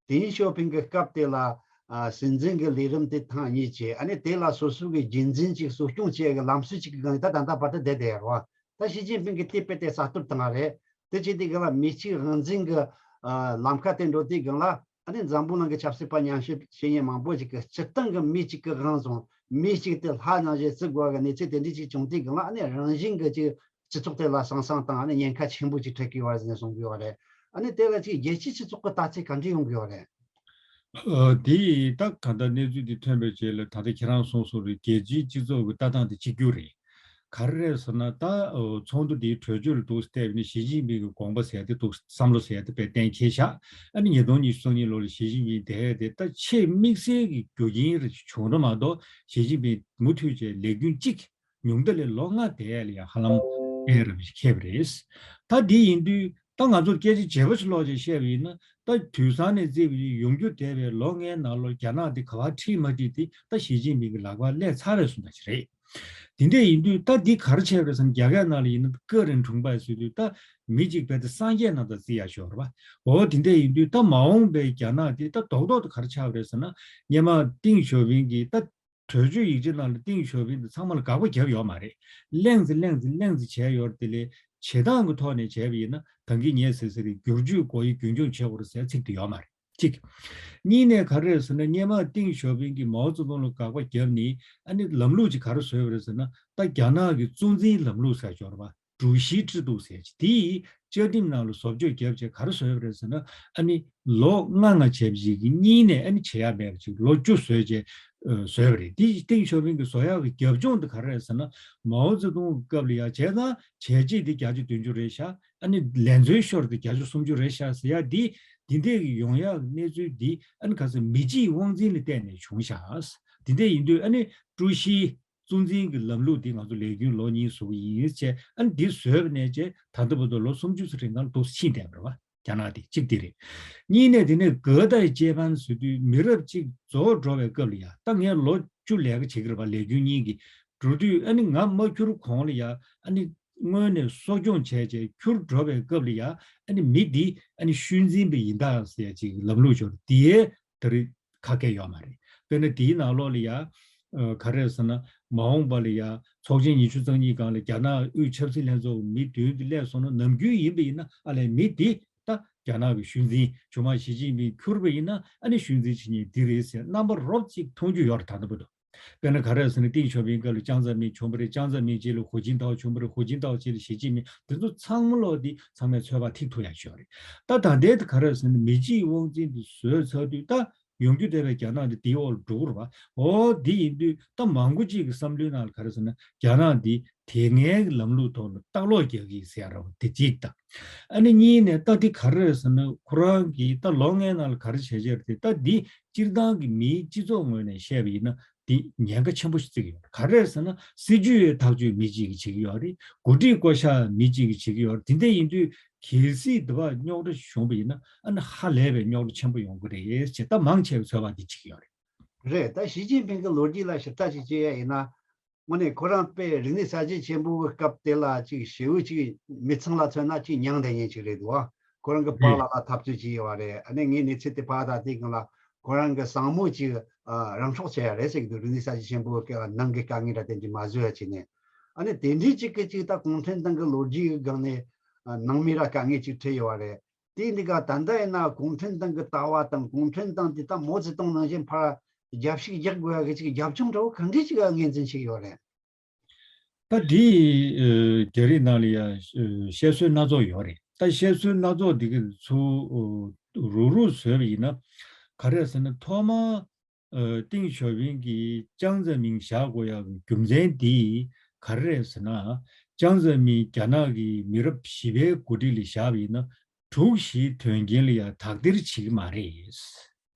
ཏེང་ཞའོ་ཕིང་གི་སྐབས་དེ་ལ་ཨ་སྲིད་འཛིན་གྱི་ལས་རིམ་དེ་ཐེངས་གཉིས་བྱས། ཨ་ནི་དེ་ལ་སོ་སོ་གི་རྒྱུན་འཛིན་ཅིག་གསོ་སྐྱོང་བྱེད་ཡ་གི་ལམ་སྲོལ་ཅིག་གི་སྒང་ནས་ད་ད་ལྟ་བར་དུ་བསྡད་བསྡད་ཡོད་རེད་བ། ད་ཞི་ཅིན་ཕིང་གིས་དེ་དཔེ་དེ་གསར་གཏོད་བཏང་བ་རེད། དེ་བྱས་དུས་སྒང་ལ་མི་གཅིག་དབང་འཛིན་གྱི་ཨ་ལམ་ཁ་དེ་འགྲོ་དུས་སྒང་ལ། ཨ་ནི་འཛམ་བུ་གླིང་གི་ཆབ་སྲིད་པ་ཉམས་ཞིབ་བྱེད་མཁན་མང་པོ་ཞིག་གིས་སྤྱིར་བཏང་གི་མི་གཅིག་གི་དབང་བཟུང་། མི་གཅིག་དེ་ལྷ་ནང་བཞིན་བརྩི་དགོས་པའི་གནས་ཚུལ་དེ་འདྲ་ཞིག་བྱུང་དུས་སྒང་ལ། ཨ་ནི་རང་བཞིན་གྱི་ཅིག་སྤྱི་ཚོགས་དེ་ལ་སང་སང་དང་། ཨ་ནི་ཉེན་ཁ་ཆེན་པོ་ཅིག་འཕྲད་ཀྱི་ཡོད་རེད་ཟེར་ནས་གསུང་གི་ཡོད་རེད། ཨ་ནི་དེ་ལ་ཅིག་རྒྱལ་སྤྱིའི་སྤྱི་ཚོགས་ཀྱི་ལྟ་ཚུལ་ག་འདྲ་ཡོང་གི་ཡོད་རེད། ཨ། དེ་ཡིས་ད་གང་ལྟར་གནས་ཚུལ་འདི་ཐོན་པའི་རྗེས་ལ་ད་ལྟ་ཁྱེད་རང་གསུངས་སོང་རེད། རྒྱལ་སྤྱིའི་སྤྱི་ཚོགས་ཀྱི་ལྟ་སྟངས་དེ་གཅིག་གྱུར་རེད། ག་རེ་རེད་ཟེར་ན། ད་ཚོགས་འདུ་འདིའི་གྲོས་ཆོད་ལ་འདུག་སེ་བལྟས་པ་ཡིན་ན་ཞི་ཅིན་ཕིང་གི་དགོངས་པ་ཟེར་ཡ་དེ་འདུག་བསམ་བློ་ཟེར་ཡ་དེ་དཔེ་གཏན་འཁེལ་བཞག་ཨ་ནི་ཉིས་སྟོང་ཉི་ཤུ་རྩ་གཉིས་ལོ་ལ་ཞི་ཅིན་ཕིང་བསྡད་ཡ་དེ་ད་ཆེས་དམིགས་བསལ་གྱི་རྒྱུ་རྐྱེན་རེ་བྱུང་ར་མ་གཏོགས། ཞི་ཅིན་ཕིང་མུ་མཐུད་བྱས་ལས་རྒྱུན་གཅིག་ཉུང་མཐའ་ལས་ལོ་ལྔ་བསྡད་ཡ་ལ་ཡ་ཧ་ལམ་ ཨེ་རབ་ཞིག་ཁེབས་རེད། ད་འདི་ཡིན་དུས་ད་ང་ཚོར་སྐད་ཆ་བརྗེ་པོ་ཞིག་ལོག་ཅིག་བཤད་པ་ཡིན་ན། ད་དུས་སང་ནས་བརྩིས་པ་ཡིན་ཡོང་རྒྱུ་བསྡད་པའི་ལོ་ལྔའི་ནང་ལོགས་རྒྱ་ནག་འདི་ག་བ་ཁྲིད་མ་ཁྲིད་དེ་ད་ཞི་ཅིན་ཕིང་གི་ལག་པར་སླེབས་ཚར་བའི་བཟོ་འདྲ་ཞིག་རེད། དེ་འདྲ་ཡིན་དུས་ད་འདི་ག་རེ་བྱས་པ་རེད་ཟེར་ན། རྒྱ་སྐད་ནང་ལ་ཡིན་ན་个人崇拜ཟེར་དུས་ད་མི་གཅིག་རྦད་དེ་སངས་རྒྱས་ནང་དུ་བརྩི་ཡག་ཞོར་བ། འོ་དེ་འདྲ་ཡིན་དུས་ད་མ་འོངས་པའི་རྒྱ་ནག་འདི་ད་རྡོག་རྡོག་ཏུ་ག་རེ་ཆགས་པ་རེད་ཟེར་ན། སྔོན་མ་ཏིང་ཞའོ་ཕིང་གིས་ད་གྲོས་ཆོད་ཡིག་ཆ་ནང་ལ་ཏིང་ཞའོ་ཕིང་དང་ཚང་མ་ལ་དགག་པ་བརྒྱབ་ཡོད་མ་རེད། གླེང་ཙི་གླེང་ཙི་གླེང་ཙི་བྱས་ཡོད་རེད། དེ་ལས་བྱེད་སྟངས་ཀྱི་ཐོག་ནས་བྱས་པ་ཡིན་ན་ད་གིན་ངས་ཟེར་ཟེར་རེད། བསྒྱུར་བཅོས་སྒོ་དབྱེ་རྒྱུན་འཁྱོངས་བྱེད་དགོས་རེད་ཟེར་ཚིག་དེ་ཡོད་མ་རེད། གཅིག་གཉིས་ནས་ག་རེ་རེད་ཟེར་ན། སྔོན་མ་ཏིང་ཞའོ་ཕིང་གིས་མའོ་ཙེ་ཏུང་ལ་དགག་པ་བརྒྱབ་ནས་ཨ་ནི་ལམ་ལུགས་ཅིག་ག་རེ་བཟོས་པ་རེད་ཟེར་ན། ད་རྒྱ་ནག་གི་གཙོ་འཛིན་ལམ་ལུགས་ཟེར་ཡོད་རེད་བ། 主席制度ཟེར་ཅིག་དེའི་བཅའ་ཁྲིམས་ནང་ལ་བཟོ་བཅོས་བརྒྱབ་བྱས་ག་རེ་བཟོས་པ་རེད་ཟེར་ན། ཨ་ནི་ལོ་ལྔ་ལྔ་བྱས་པ་ཅིག་གི་གཉིས་ནས་ཨ་ནི་བྱེད་ཡག་མེད་པ་ཅིག་ལོ་བཅུ་བཟོས་བྱས་ཨ་བཟོས་པ་རེད། དེ་ཏིང་ཞའོ་ཕིང་གིས་བཟོ་ཡག་གི་རྒྱབ་ལྗོངས་དེ་ག་རེ་རེད་ཟེར་ན། མའོ་ཙེ་ཏུང་གི་སྐབས་ལ་ཡ་བྱས་ཙང་བྱས་རྗེས་དེ་བརྒྱ་ཆ་བདུན་ཅུ་རེད་ཤག་ཨ་ནི་ལས་འཛོལ་ཤོར་དེ་བརྒྱ་ཆ་སུམ་ཅུ་རེད་ཤག་ཟེར་ཡག་འདི་འདི་འདྲས་ཀྱི་ཡོང་ཡག་གི་གནས་ཚུལ་འདི་ཨ་ནི་ག་ཚོད་མི་གཅིག་དབང་འཛིན་ལ་བརྟེན་ནས་བྱུང་ཤག་དེ་འདྲས་ཡིན་དུས་ཨ་ནི་ཀྲུའུ་ཞི་གཙོ་འཛིན་གྱི་ལམ་ལུགས་འདི་ང་ཚོ་ལས་རྒྱུན་ལོ་གཉིས་བཟོ་གི་ཡིན་ཟེར། ཨ་ནི་འདི་བཟོས་པ་ནས་བྱས་ད་ལྟ་བར་དུ་ལོ་སུམ་ཅུ་ཙམ་རིང་གང་འདུག་ཕྱིན་བསྡད་པ་རེད་བ། རྒྱ་ནག་འདི་གཅིག་འདི་རེད། གཉིས་ནས་དེ་ནས་ག་དང་接班ཟེར་དུས་མི་རབས་གཅིག་རྫོགས་འགྲོ་བའི་སྐབས་ལ་ཡ། ད་ངས་ལོ་བཅུ་ལས་ཀ་བྱེད་ཀྱི་རེད་བ། ལས་རྒྱུན་གཉིས་ཀྱི་འགྲོ་དུས་ཨ་ནི་ང་མ་འཁྱུར་གོང་ལ་ཡ་ཨ་ནི་སྔོན་ནས་གསོ་སྐྱོང་བྱས་བྱས་འཁྱུར་འགྲོ་བའི་སྐབས་ལ་ཡ། ཨ་ནི་མི་འདི་ཨ་ནི་ཤུལ་འཛིན་པ་ཡིན་ད་ཟེར་ཡ་ཅིག་ལམ་ལུགས་ཤོར་དེའི་ད་རེས་ཁ་སྐད་ཡོད་མ་རེད། དཔེར་ན་དེའི་ནང་ལོགས་ལ་ཡ། ཨ་ག་རེ་ཟེར་ན། མ་འོངས་པ་ལ་ཡ་ཚོགས་ཆེན་ཉི་ཤུ་རྩ་གཉིས་སྒང་ལ་རྒྱ་ནག་དབུས་ཆབ་སྲིད་ལྷན་ཚོགས་མི་བདུན་དེ་སླེབས་སོང་ན། ནམ་རྒྱུན་ཡིན་པ་ཡིན་ན་ཨ་ལས་མི་འདི་ད་རྒྱ་ནག་གི་ཤུལ་འཛིན། ཆུང་མ་ཞི་ཅིན་ཕིང་འཁྱུར་བ་ཡིན་ན་ཨ་ནི་ཤུལ་འཛིན་བྱེད་མཁན་འདི་རེད་ཟེར་རྣམ་པ་རོབ་ཅིག་མཐོང་རྒྱུ་ཡོད་རེད། ད་ལྟ་བར་དུ། དཔེར་ན་ག་རེ་ཟེར་ན། ཏིང་ཞའོ་ཕིང་སྐབས་ལ་ཅང་ཙེ་མིན་བྱུང་བ་རེད། ཅང་ཙེ་མིན་རྗེས་ལ་ཧུའུ་ཅིན་ཐའོ་བྱུང་བ་རེད། ཧུའུ་ཅིན་ཐའོ་རྗེས་ལ་ཞི་ཅིན་ཕིང་། དེ་ཚོ་ཚང་མ་ལོག་འདི་ཚང་མས་ཚོད་དཔག་ཐིག་ཐུབ་ཡག་ཞིག་ཡོད་རེད། ད་ད་ལྟའི་དེ་ག་རེ་ཟེར་ན། མི་གཅིག་དབང་འཛིན་དེ་བཟོས་ཚར་དུས་ད་ཡོང་རྒྱུ་བསྡད་པའི་རྒྱ་ནག་འདི་དེའི་འོག་ལ་འགྲོ་གི་རེད་བ། འོ་འདི་ཡིན་དུས་ད་མང་པོ་ཅིག་གི་བསམ་བློའི་ནང་ལ་ག་རེ་ཟེར་ན། རྒྱ་ནག་འདི་དེ་སྔའི་ལམ་ལུགས་ཐོག་ལ་ལྟག་ལོག་རྒྱག་གི་ཟེར་ཡ་རེད་བ། དེ་གཅིག་དང་། ཨ་ནི་གཉིས་ནས་ད་འདི་ག་རེ་རེད་ཟེར་ན། ཁོ་རང་གིས་ད་ལོ་ལྔའི་ནང་ལ་ག་རེ་བྱས་བྱས་རེད་དེ། ད་འདི་སྤྱིར་བཏང་གི་མིའི་སྤྱི་ཚོགས་ངོས་ནས་བཤད་པ་ཡིན་ན་འདི་ཉེན་ཁ་ཆེན་པོ་ཞིག་བརྩི་གི་ཡོད་རེད། ག་རེ་རེད་ཟེར་ན། སྲིད་ཇུས་ཐག་གཅོད་མི་གཅིག་གིས་བྱེད་ཀྱི་ཡོད་རེད། འགོ་ཁྲིད་བསྐོ་གཞག་མི་གཅིག་གིས་བྱེད་ཀྱི་ཡོད་རེད། དེ་འདྲ་ཡིན་དུས་གལ་སྲིད་འདི་བ་རྙོག་དྲ་ཞིག་བྱུང་བ་ཡིན་ན་ཨ་ནི་ཧ་ལས་པའི་རྙོག་དྲ་ཆེན་པོ་ཡོང་གི་རེད་ཅེས་ད་མང་ཆེ་བའི་ཚོད་དཔག་འདི་བྱེད་ཀྱི་ཡོད་རེད། རེད། ད་ཞི་ཅིན་ཕིང་གི་ལོ་རྒྱུས་ལ་ཞིབ་ལྟ་ཞིག་བྱེད་ཡ་ཡིན་ན། དངོས་གནས་ཁོ་རང་དཔེ་རིག་གནས་གསར་བརྗེ་ཆེན་པོའི་སྐབས་དེ་ལ་ཅིག་ཞེ་པོ་ཅིག་མི་ཚང་ལ་མཚོན་ན་ཅིག་མྱངས་བསྡད་མཁན་ཅིག་རེད་འདུག་ཨ། ཁོ་རང་གི་པཱ་ལགས་ལ་འཐབ་རྩོད་བྱས་ཡོད་པ་རེད། ཨ་ནི་ངས་གནས་ཚུལ་དེ་ཕར་དང་དེ་སྒང་ལ་ཁོ་རང་གི་བཟང་མོ་ཅིག་ཨ་རང་སྲོག་བཅད་ཡ་རེད་ཟེར་གྱི་འདུག་རིག་གནས་གསར་བརྗེ་ཆེན་པོའི་སྐབས་ལ་ནང་གི་དཀའ་ངལ་འདྲ་དེ་ཅིག་མ་བཟོ་ཡ་བྱས་ནས། ཨ་ནི་དེ་འདྲའི་ཅིག་གི་ཅིག་ད་གུང་ཁྲན་ཏང་གི་ལོ་རྒྱུས་ཀྱི་སྒང་ནས་ཨ་ནང་མི་ར་དཀའ་ངལ་ཅིག་འཕྲད་ཡོད་པ་རེད། དེ་འདི་ག་ད་ལྟ་ཡིན་ན་གུང་ཁྲན་ཏང་གི་ལྟ་བ་དང་གུང་ཁྲན་ཏང་འདི་ད་མའོ་ཙེ་ཏུང་ནང་བཞིན་ཕར་རྒྱབ་ཤིག་རྒྱག་དགོས་ཡ་གི་ཅིག་རྒྱབ་ལྗོངས་འདྲ་བོ་གང་འདྲ་ཅིག་ལ་ངོས་འཛིན་བྱེད་ཀྱི་ཡོད་རེད། ད་འདི་ཨ་རྒྱ་རིགས་ནང་ལ་ཡ་ཨ་བཤད་སྲོལ་སྣ་ཚོགས་ཡོད་རེད། ད་བཤད་སྲོལ་སྣ་ཚོགས་འདི་གི་ཚུར་ཨ་རུག་རུག་བཟོས་པ་ཡིན་ན་ག་རེ་རེད་ཟེར་ན། ཐོག་མར་ཨ་ཏིང་ཞའོ་ཕིང་གིས་ཅང་ཙེ་མིན་བཞག་དགོས་ཡག་གི་རྒྱུ་མཚན་འདི་ག་རེ་རེད་ཟེར་ན། ཅང་ཙེ་མིན་རྒྱ་ནག་གི་མི་རབས་བཞི་པའི་འགོ་ཁྲིད་ལ་བཞག་པ་ཡིན་ན་དྲུག་བཞིའི་དོན་རྐྱེན་ལ་ཡ་དག་ཐེར་བྱེད་ཀྱི་མ་རེད།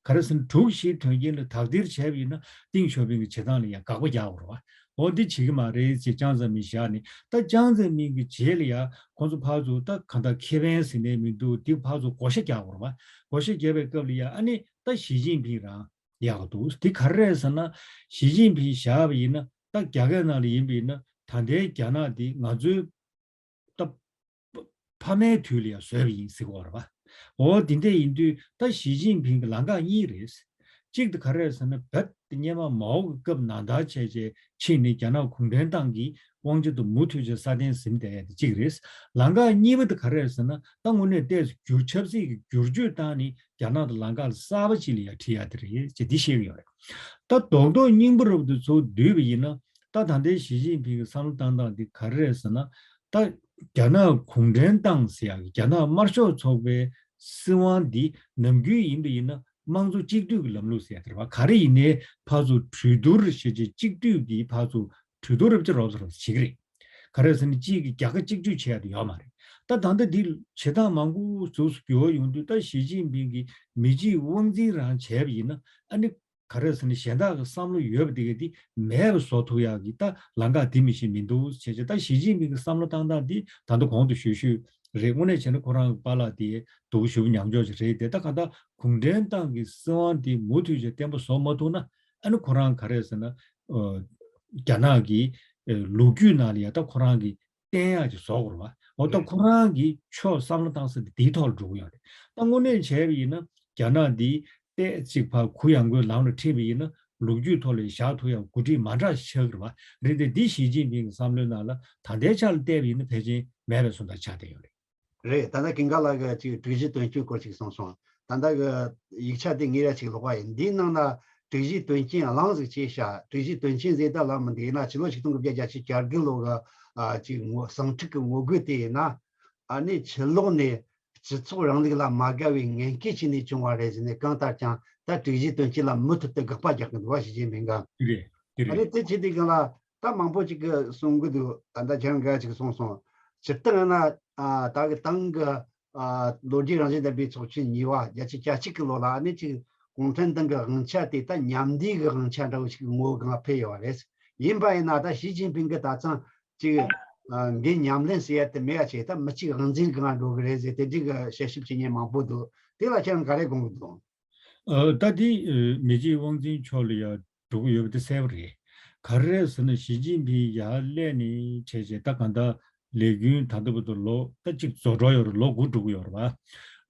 ག་རེ་ཟེར་ན། དྲུག་བཞིའི་དོན་རྐྱེན་ལ་དག་ཐེར་བྱས་པ་ཡིན་ན་ཏིང་ཞའོ་ཕིང་གི་བྱེད་སྟངས་ལ་ཡ་དགག་པ་རྒྱག་དགོས་རེད་བ། འོ་འདི་བྱེད་ཀྱི་མ་རེད་ཅེས་ཅང་ཙེ་མིན་བཞག་ནས། ད་ཅང་ཙེ་མིན་གྱི་རྗེས་ལ་ཡ་ཁོང་ཚོ་ཕར་ཚུར་ད་གང་ལྟར་ཁེ་ཕན་ཟེར་ནས་མི་འདུག་འདི་ཕར་ཚུར་བགོ་བཤའ་རྒྱག་དགོས་རེད་བ། བགོ་བཤའ་བརྒྱབ་པའི་སྐབས་ལ་ཡ་ཨ་ནི་ད་ཞི་ཅིན་ཕིང་རང་ཡག་འདུག་འདི་ག་རེ་རེད་ཟེར་ན། ཞི་ཅིན་ཕིང་བཞག་པ་ཡིན་ན། ད་རྒྱ་སྐད་ནང་ལ་ཡིན་པ་ཡིན་ན། ད་ལྟའི་རྒྱ་ནག་འདི་ང་ཚོའི་ད་ཕ་མའི་དུས་ལ་ཡང་བཟོས་པ་ཡིན་ཟེར་གྱི་ཡོད་རེད་པ། འོ་དེ་འདྲ་ཡིན་དུས་ད་ཞི་ཅིན་ཕིང་གི་ལམ་ཁ་གཉིས་རེད། གཅིག་དེ་ག་རེ་རེད་ཟེར་ན། རྦད་དེ་སྔོན་མ་མའོ་གི་སྐབས་ནང་ལྟར་བྱས་བྱས་ཕྱིན་ནས་རྒྱ་ནག་གུང་ཁྲན་ཏང་གི་དབང་ཆ་དེ་མུ་མཐུད་བྱས་སྲ་བརྟན་ཟིན་བསྡད་ཡ་དེ་གཅིག་རེད། ལམ་ཁ་གཉིས་པ་དེ་ག་རེ་རེད་ཟེར་ན། ད་དངོས་གནས་ཏོག་ཙམ་བསྒྱུར། ཆབ་སྲིད་ཀྱི་བསྒྱུར་བཅོས་བཏང་ནས་རྒྱ་ནག་དང་ལམ་ཁ་གསར་པ་ཅིག་ལ་ཡང་ཁྲིད་ཡ་དེ་རེད་ཅེས་འདི་བཤད་ཀྱི་ཡོད་རེད། ད་རྡོག་རྡོག་རྙིང་པ་རབ་ཏུ་ཚུར་བསྡུས་པ་ཡིན་ན། ད་ད་ལྟའི་ཞི་ཅིན་ཕིང་གི་བསམ་བློ་བཏང་སྟངས་འདི་ག་རེ་རེད་ཟེར་ན། ད་རྒྱ་ནག་གུང་ཁྲན་ཏང་ཟེར་ཡག་གི་རྒྱ་ནག་དམར་ཤོག་ཚོགས་པའི་སྲིད་དབང་འདི་ནམ་རྒྱུན་ཡིན་པ་ཡིན་ན་དམངས་གཙོ་གཅིག་སྡུད་ཀྱི་ལམ་ལུགས་ཟེར་ཡག་དེ་རེད་པ། ག་རེ་ཡིན་ནའི་ཕར་ཚུར་གྲོས་བསྡུར་བྱས་རྗེས་གཅིག་སྡུད་ཀྱིས་ཕར་ཚུར་གྲོས་བསྡུར་རབ་ཅིག་རོབ་ཙམ་རོབ་ཙམ་བྱེད་ཀྱི་རེད། ག་རེ་ཟེར་ན་གཅིག་གིས་རྒྱལ་ཁ་གཅིག་གཅོད་བྱེད་ཡག་དེ་ཡོད་མ་རེད། ད་ད་ལྟ་འདི་བྱེད་སྟངས་མང་པོ་ཟུར་ཟུར་འགྱུར་བ་ཡོང་དུས། ད་ཞི་ཅིན་ཕིང་གིས་མི་གཅིག་དབང་འཛིན་རང་བྱས་པ་ཡིན་ན་ཨ་ནི་ ག་རེ་ཟེར་ན་གཞན་དག་གི་བསམ་བློ་ཡོད་པ་དེ་ག་དེ་མེད་པ་བཟོ་ཐུབ་ཡག་གི་ད་ལམ་ཁ་དེ་མི་ཤེས་མི་འདུག་བྱས་བྱས། ད་ཞི་ཅིན་ཕིང་གི་བསམ་བློ་བཏང་སྟངས་དེ་ད་ལྟ་གོང་དུ་ཞུས་ཞུས་རེད། དངོས་གནས་བྱས་ན་ཁོ་རང་གི་པཱ་ལགས་དེ་སྡུག་ཞེ་པོ་ཉམས་འགྱོག་ཅིག་རེད་དེ། ད་ག་ད་གུང་ཁྲན་ཏང་གི་སྲིད་དབང་དེ་མུ་མཐུད་བྱས་བརྟན་པོ་བཟོ་མ་ཐུབ་ན། ཨ་ནི་ཁོ་རང་ག་རེ་ཟེར་ན། ཨ། རྒྱ་ནག་གི་ཨ་ལོ་རྒྱུས་ནང་ལ་ཡ་ད་ཁོ་རང་གི་བསྟན་ཡག་ཅིག་བཟོ་དགོས་རེད་བ། འོ་ད་རེད། ཁོ་རང་གི་ཆོས་བསམ་བློ་བཏང་ས་དེ་དེའི་ཐོག་ལ་འགྲོ་གི་ཡོད་རེད། ད་དངོས་གནས་བྱས་པ་ཡིན་ན་རྒྱ་ནག་འདི་ཏོག་ཙམ་ཕར་གུ་ཡངས་པོའི་ལམ་ལ་ཁྲིད་པ་ཡིན་ན་ལོ་རྒྱུས་ཐོག་ལ་བཞག་ཐུབ་ཡག་འགོ་ཁྲིད་མ་འདྲ་ཞིག་ཆགས་ཀྱི་རེད་བ། རེད་དེ་འདི་ཞི་ཅིན་ཕིང་གི་བསམ་བློའི་ནང་ལ་ད་ལྟའི་ཆ་ལ་བལྟས་པ་ཡིན་ན་ཕལ་ཆེར་མེད་པའི་བཟོ་ལྟ་ཆགས་བསྡད་ཡོད་རེད། རེད། ད་ལྟ་ཀིང་ཀ་ལགས་ཀྱིས་ཅིག་དྲུག་བཞི་དོན་རྐྱེན་སྐོར་ཅིག་གསུངས་སོང་། ད་ལྟ་གི་ཡིག་ཆ་དེ་ངས་ར་ཅིག་ཀློག་པ་ཡིན། འདིའི་ནང་ན་དྲུག་བཞི་དོན་རྐྱེན་གླེང་ཟིག་བྱས་ཤག་དྲུག་བཞི་དོན་རྐྱེན་ཟེར་ད་ལ་མི་འདུག་ཡིན་ན་ཕྱི་ལོ་ཆིག་སྟོང་དགུ་བརྒྱ་བརྒྱད་ཅུ་གྱ་དགུ་ལོ་གི་ཨ་ཅིག་ངོ་ཟིང་འཁྲུག་གི་ངོ་རྒོལ་དེ་ཡིན་ན། ཨ་ནི་ཕྱི་ལོགས་ནས་སྤྱི་ཚོགས་རིང་ལུགས་ལ་མ་དགའ་བའི་ངན་སྐུལ་བྱས་ནས་བྱུང་བ་རེད་ཟེར་ནས། གང་ལྟར་ཀྱང་ད་དྲུག་བཞི་དོན་རྐྱེན་ལ་མུ་མཐུད་དུ་དགག་པ་རྒྱག་གི་འདུག་བ། ཞི་ཅིན་ཕིང་གིས། རེད། དེ་ཨ་རེད། ནི་དེ་བྱས་དུས་སྒང་ལ་ད་མང་པོ་ཅིག་གིས་གསུང་གི་འདུག་ད་ལྟ་ཁྱེད་རང་གིས་ཅིག་གསུངས་སོང་། སྤྱིར་བཏང་ཡིན་ན་ཨ་ད་གི་ཏང་གི་ཨ་ལོ་རྒྱུས་རང་བཞིན་ལྡན་པའི་ཚོགས་ཆེན་གཉིས་པ་བརྒྱད་ཅུ་གྱ་གཅིག་གི་ལོ་ལ་ཨ་ནི་ཅིག་གུང་ཁྲན་ཏང་གི་དབང་ཆ་དེ་ད་ཉམས་བསྡུས་ཀྱི་དབང་ཆ་འདྲ་བོ་ཞིག་ངོ་བོ་སྒང་ཕེབས་ཡོད་པ་རེད། ཡིན་པ་ཡིན་ན་ད་ཞི་ཅིན་ཕིང་གིས་ད་ཚང་ཅིག་ཨ་འདི་ཉམས་ལེན་ཟེར་ཡ་དེ་མེད་པ་བྱས། ད་མི་གཅིག་དབང་འཛིན་སྒང་འགྲོ་གི་རེད་ཟེར་དེ་འདྲའི་གི་དཔྱད་ཞིབ་བྱེད་མཁན་མང་པོ་འདུག་དེ་ལ་ཁྱེད་རང་ག་རེ་དགོངས་ཀྱི་འདུག་ཨ། ད་དེ་ཨ་མི་རྗེ་དབང་འཛིན་མཆོག་ལ་ཡ་འགྲོ་གི་ཡོད་པ་དེ་གསལ་པོ་རེད། ག་རེ་རེད་ཟེར་ན་ཞི་ཅིན་ཕིང་ཡར་སླེབས་ནས་བྱས་བྱས་ད་གང་ལྟར་ལས་འགུལ་ད་ལྟ་བར་དུ་ལོ་ད་གཅིག་རྫོགས་འགྲོ་ཡོད་རེད། ལོ་དགུ་འགྲོ་གི་ཡོད་རེད་བ།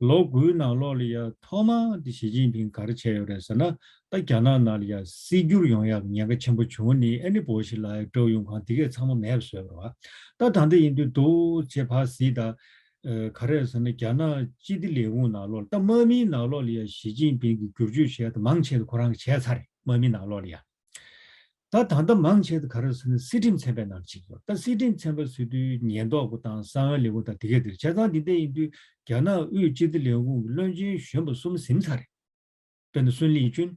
ལོ་དགུའི་ནང་ལོགས་ལ་ཡ་ཐོག་མ་དེ་ཞི་ཅིན་ཕིང་ག་རེ་བྱས་ཡོད་རེད་ཟེར་ན། ད་རྒྱ་ནག་ནང་ལ་ཡ་སྲིད་འགྱུར་ཡོང་ཡག་ཉེན་ཁ་ཆེན་པོ་བྱུང་ནས་ཨ་ནི་པོ་ཞི་ལའེ་ཀྲོའུ་ཡུང་ཁང་དེ་གས་ཚང་མ་མེད་པ་བཟོས་པ་རེད་བ། ད་ད་ལྟ་ཡིན་དུས་འདུག་བྱས་ཕར་གཟིགས་ད། ཨ་ག་རེ་ཟེར་ན་རྒྱ་ནག་སྤྱི་བདེ་ལས་ཁུངས་ནང་ལོགས་ལ་ད་དམག་མིའི་ནང་ལོགས་ལ་ཡ་ཞི་ཅིན་ཕིང་གི་བསྒྱུར་བཅོས་བྱས་ད་མང་ཆེ་བ་ཁོ་རང་གིས་བྱས་ཚར་རེད། དམག་མིའི་ནང་ལོགས་ལ་ཡ། ད་ད་ལྟ་མང་ཆེ་བ་ག་རེ་ཟེར་ན་སྲིད་ཁྲིམས་ཚན་པའི་ནང་ཅིག་ཡོད། ད་སྲིད་ཁྲིམས་ཚན་པ་ཟེར་དུས་ཉེན་རྟོག་པ་དང་གསང་བའི་ལས་ཁུངས་དང་དེ་གས་དེ་རེད། བྱས་ཙང་འདི་འདྲ་ཡིན་དུས་རྒྱ་ནག་དབུས་སྤྱི་བདེ་ལས་ཁུངས་ཀྱི་བློན་ཆེན་གཞོན་པ་གསུམ་ཟིན་ཚར་རེད། དཔེར་ན་སུན་ལི་ཅུན།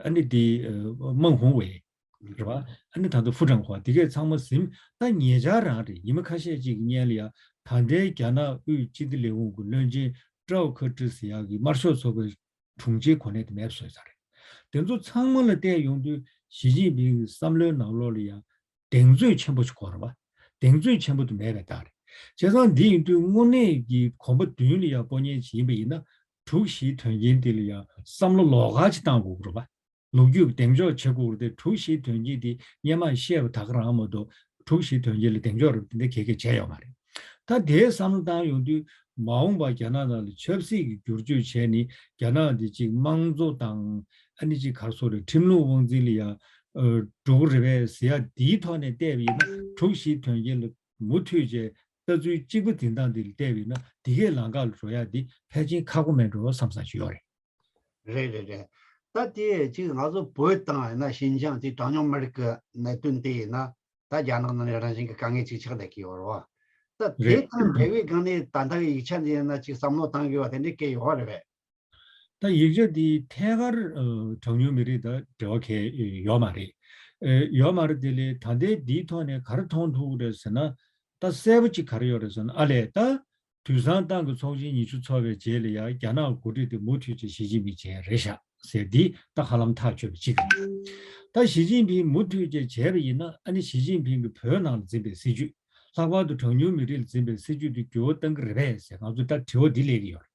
ཨ་ནི་དེ་ཨ་མེང་ཧུང་ཝེ། རེད་བ། ཨ་ནི་ད་ལྟ་ཧྥུ་ཀྲང་ཧྭ་དེ་གས་ཚང་མ་ཟིན། ད་ཉེ་ཆར་རང་རེད། ཉི་མ་ཁ་ཤས་ཅིག་གི་སྔོན་ལ་ཡ་ད་ལྟའི་རྒྱ་ནག་དབུས་སྤྱི་བདེ་ལས་ཁུངས་ཀྱི་བློན་ཆེན་ཀྲའོ་ཁེ་ཀྲི་ཟེར་ཡག་གི་དམར་ཤོག་ཚོགས་པའི་དྲུང་ཆེའི་གོ་གནས་དེ་མེད་པ་བཟོས་ཚར་རེད། དེ་ཚོ་ཚང་མ་ལ་བལྟས་ཡོང་དུས་ཞི་ཅིན་ཕིང་གི་བསམ་བློའི་ནང་ལོགས་ལ་ཡང་གདེང་ཚོད་ཆེན་པོ་ཞིག་དགོས་རེད་བ། གདེང་ཚོད་ཆེན་པོ་དེ་མེད་པའི་རྟགས་རེད། བྱས་ཙང་འདི་ཡིན་དུས་དངོས་གནས་ཀྱི་གོམ་པ་མདུན་ལ་ཡང་སྤོ་མཁན་ཞིག་ཡིན་པ་ཡིན་ན། དྲུག་བཞིའི་དོན་རྐྱེན་དེ་ལ་ཡང་བསམ་བློ་ལོགས་ཀ་ཅིག་བཏང་དགོས་ཀྱི་རེད་བ། ལོ་རྒྱུས་ཀྱི་གདེང་འཇོག་བྱེད་དགོས་རེད་དེ། དྲུག་བཞིའི་དོན་རྐྱེན་དེ་སྔོན་མ་བཤད་པ་ད་ག་རང་མ་གཏོགས། དྲུག་བཞིའི་དོན་རྐྱེན་ལ་གདེང་འཇོག་རེད་དེ་འདྲ་ག་གས་བྱས་ཡོད་མ་རེད། ད་དེའི་བསམ་བློ་བཏང་ཡོང་དུས་མ་འོངས་པ་རྒྱ་ནག་ནང་ལ་ཆབ་སྲིད་ཀྱི་བསྒྱུར་བཅོས་བྱས་ནས་རྒྱ་ནག་འདི་གཅིག་དམངས་གཙོ་དང་ཨ་ནི་གཅིག་ག་རེ་ཟེར་དགོས་རེད། ཁྲིམས་ལུགས་དབང་འཛིན་ལ་ཡང་འགྲོ་གི་རེད་པས་ཟེར་ཡ་འདིའི་ཐོག་ནས་བལྟས་པ་ཡིན་ན། དྲུག་བཞིའི་དོན་རྐྱེན་ལ་མུ་མཐུད་བྱས་ལྟ་ཚུལ་གཅིག་པ་འཛིན་སྟངས་འདི་ལ་བལྟས་པ་ཡིན་ན་འདི་གའི་ལམ་ཁ་ལ་འགྲོ་ཡ་འདི་ཕལ་ཆེར་ཁག་པོ་མེད་འགྲོ་བསམ་བསམ་ཞིག་ཡོད་རེད། རེད་རེད་རེད། ད་དེ་ཅིག་ང་ཚོ་བོད་དང་ཡིན་ན་ཤིན་ཅང་དེ་གྲངས་ཉུང་མི་རིགས་ཀྱི་གནད་དོན་དེ་ཡིན་ན། ད་རྒྱ་ནག་ནང་ནས་རང་བཞིན་གྱི་དཀའ་ངལ་ཅིག་ཆགས་བསྡད་ཀྱི་ཡོད་རེད་བ། ད་དེ་རེད། དང་འབྲེལ་བའི་སྒང་ནས་ད་ལྟ་གི་ཡིག་ཆ་འདི་ཡིན་ན་ཅིག་བསམ་བློ་བཏང་དགོས་པ་དེ་འདྲའི་སྐད་ཡོད་རེད་པས། ད་ཡིག་ཆ་འདི་ཐད་ཀར་ཨ་གྲངས་ཉུང་མི་རིགས་དང་འབྲེལ་བ་གང་ཡང་ཡོད་མ་རེད། ཨ་ཡོད་མ་རེད། དེ་ལས་ད་ལྟའི་འདིའི་ཐོག་ནས་ག་རེ་མཐོང་ཐུབ་ཀྱི་རེད་ཟེར་ན། ད་གསལ་པོ་ཅིག་ག་རེ་ཡོད་རེད་ཟེར་ན། ཨ་ལས་ད་དུས་སང་ཏང་གི་ཚོགས་ཆེན་ཉི་ཤུ་འཚོགས་པའི་རྗེས་ལ་ཡང་རྒྱ་ནག་འགོ་ཁྲིད་དེ་མུ་མཐུད་བྱས་ཞི་ཅིན་ཕིང་བྱས་རེད་ཤག་ཟེར་འདི་ད་ཧ་ལམ་ཐག་ཆོད་པ་ཅིག་རེད། ད་ཞི་ཅིན་ཕིང་མུ་མཐུད་བྱས་བྱས་པ་ཡིན་ན། ཨ་ནི་ཞི་ཅིན་ཕིང་གིས་བོད་ནང་ལ་འཛིན་པའི་སྲིད་བྱུས། ལྷག་པར་དུ་གྲངས་ཉུང་མི་རིགས་ལ་འཛིན་པའི་སྲིད་བྱུས་འདི་འགྱུར་བ་གཏང་གི་རེད་པས་ཟེར་ང་ཚོ་ད་དྲི་བ་འདི་སླེབས་ཀྱི་ཡོད་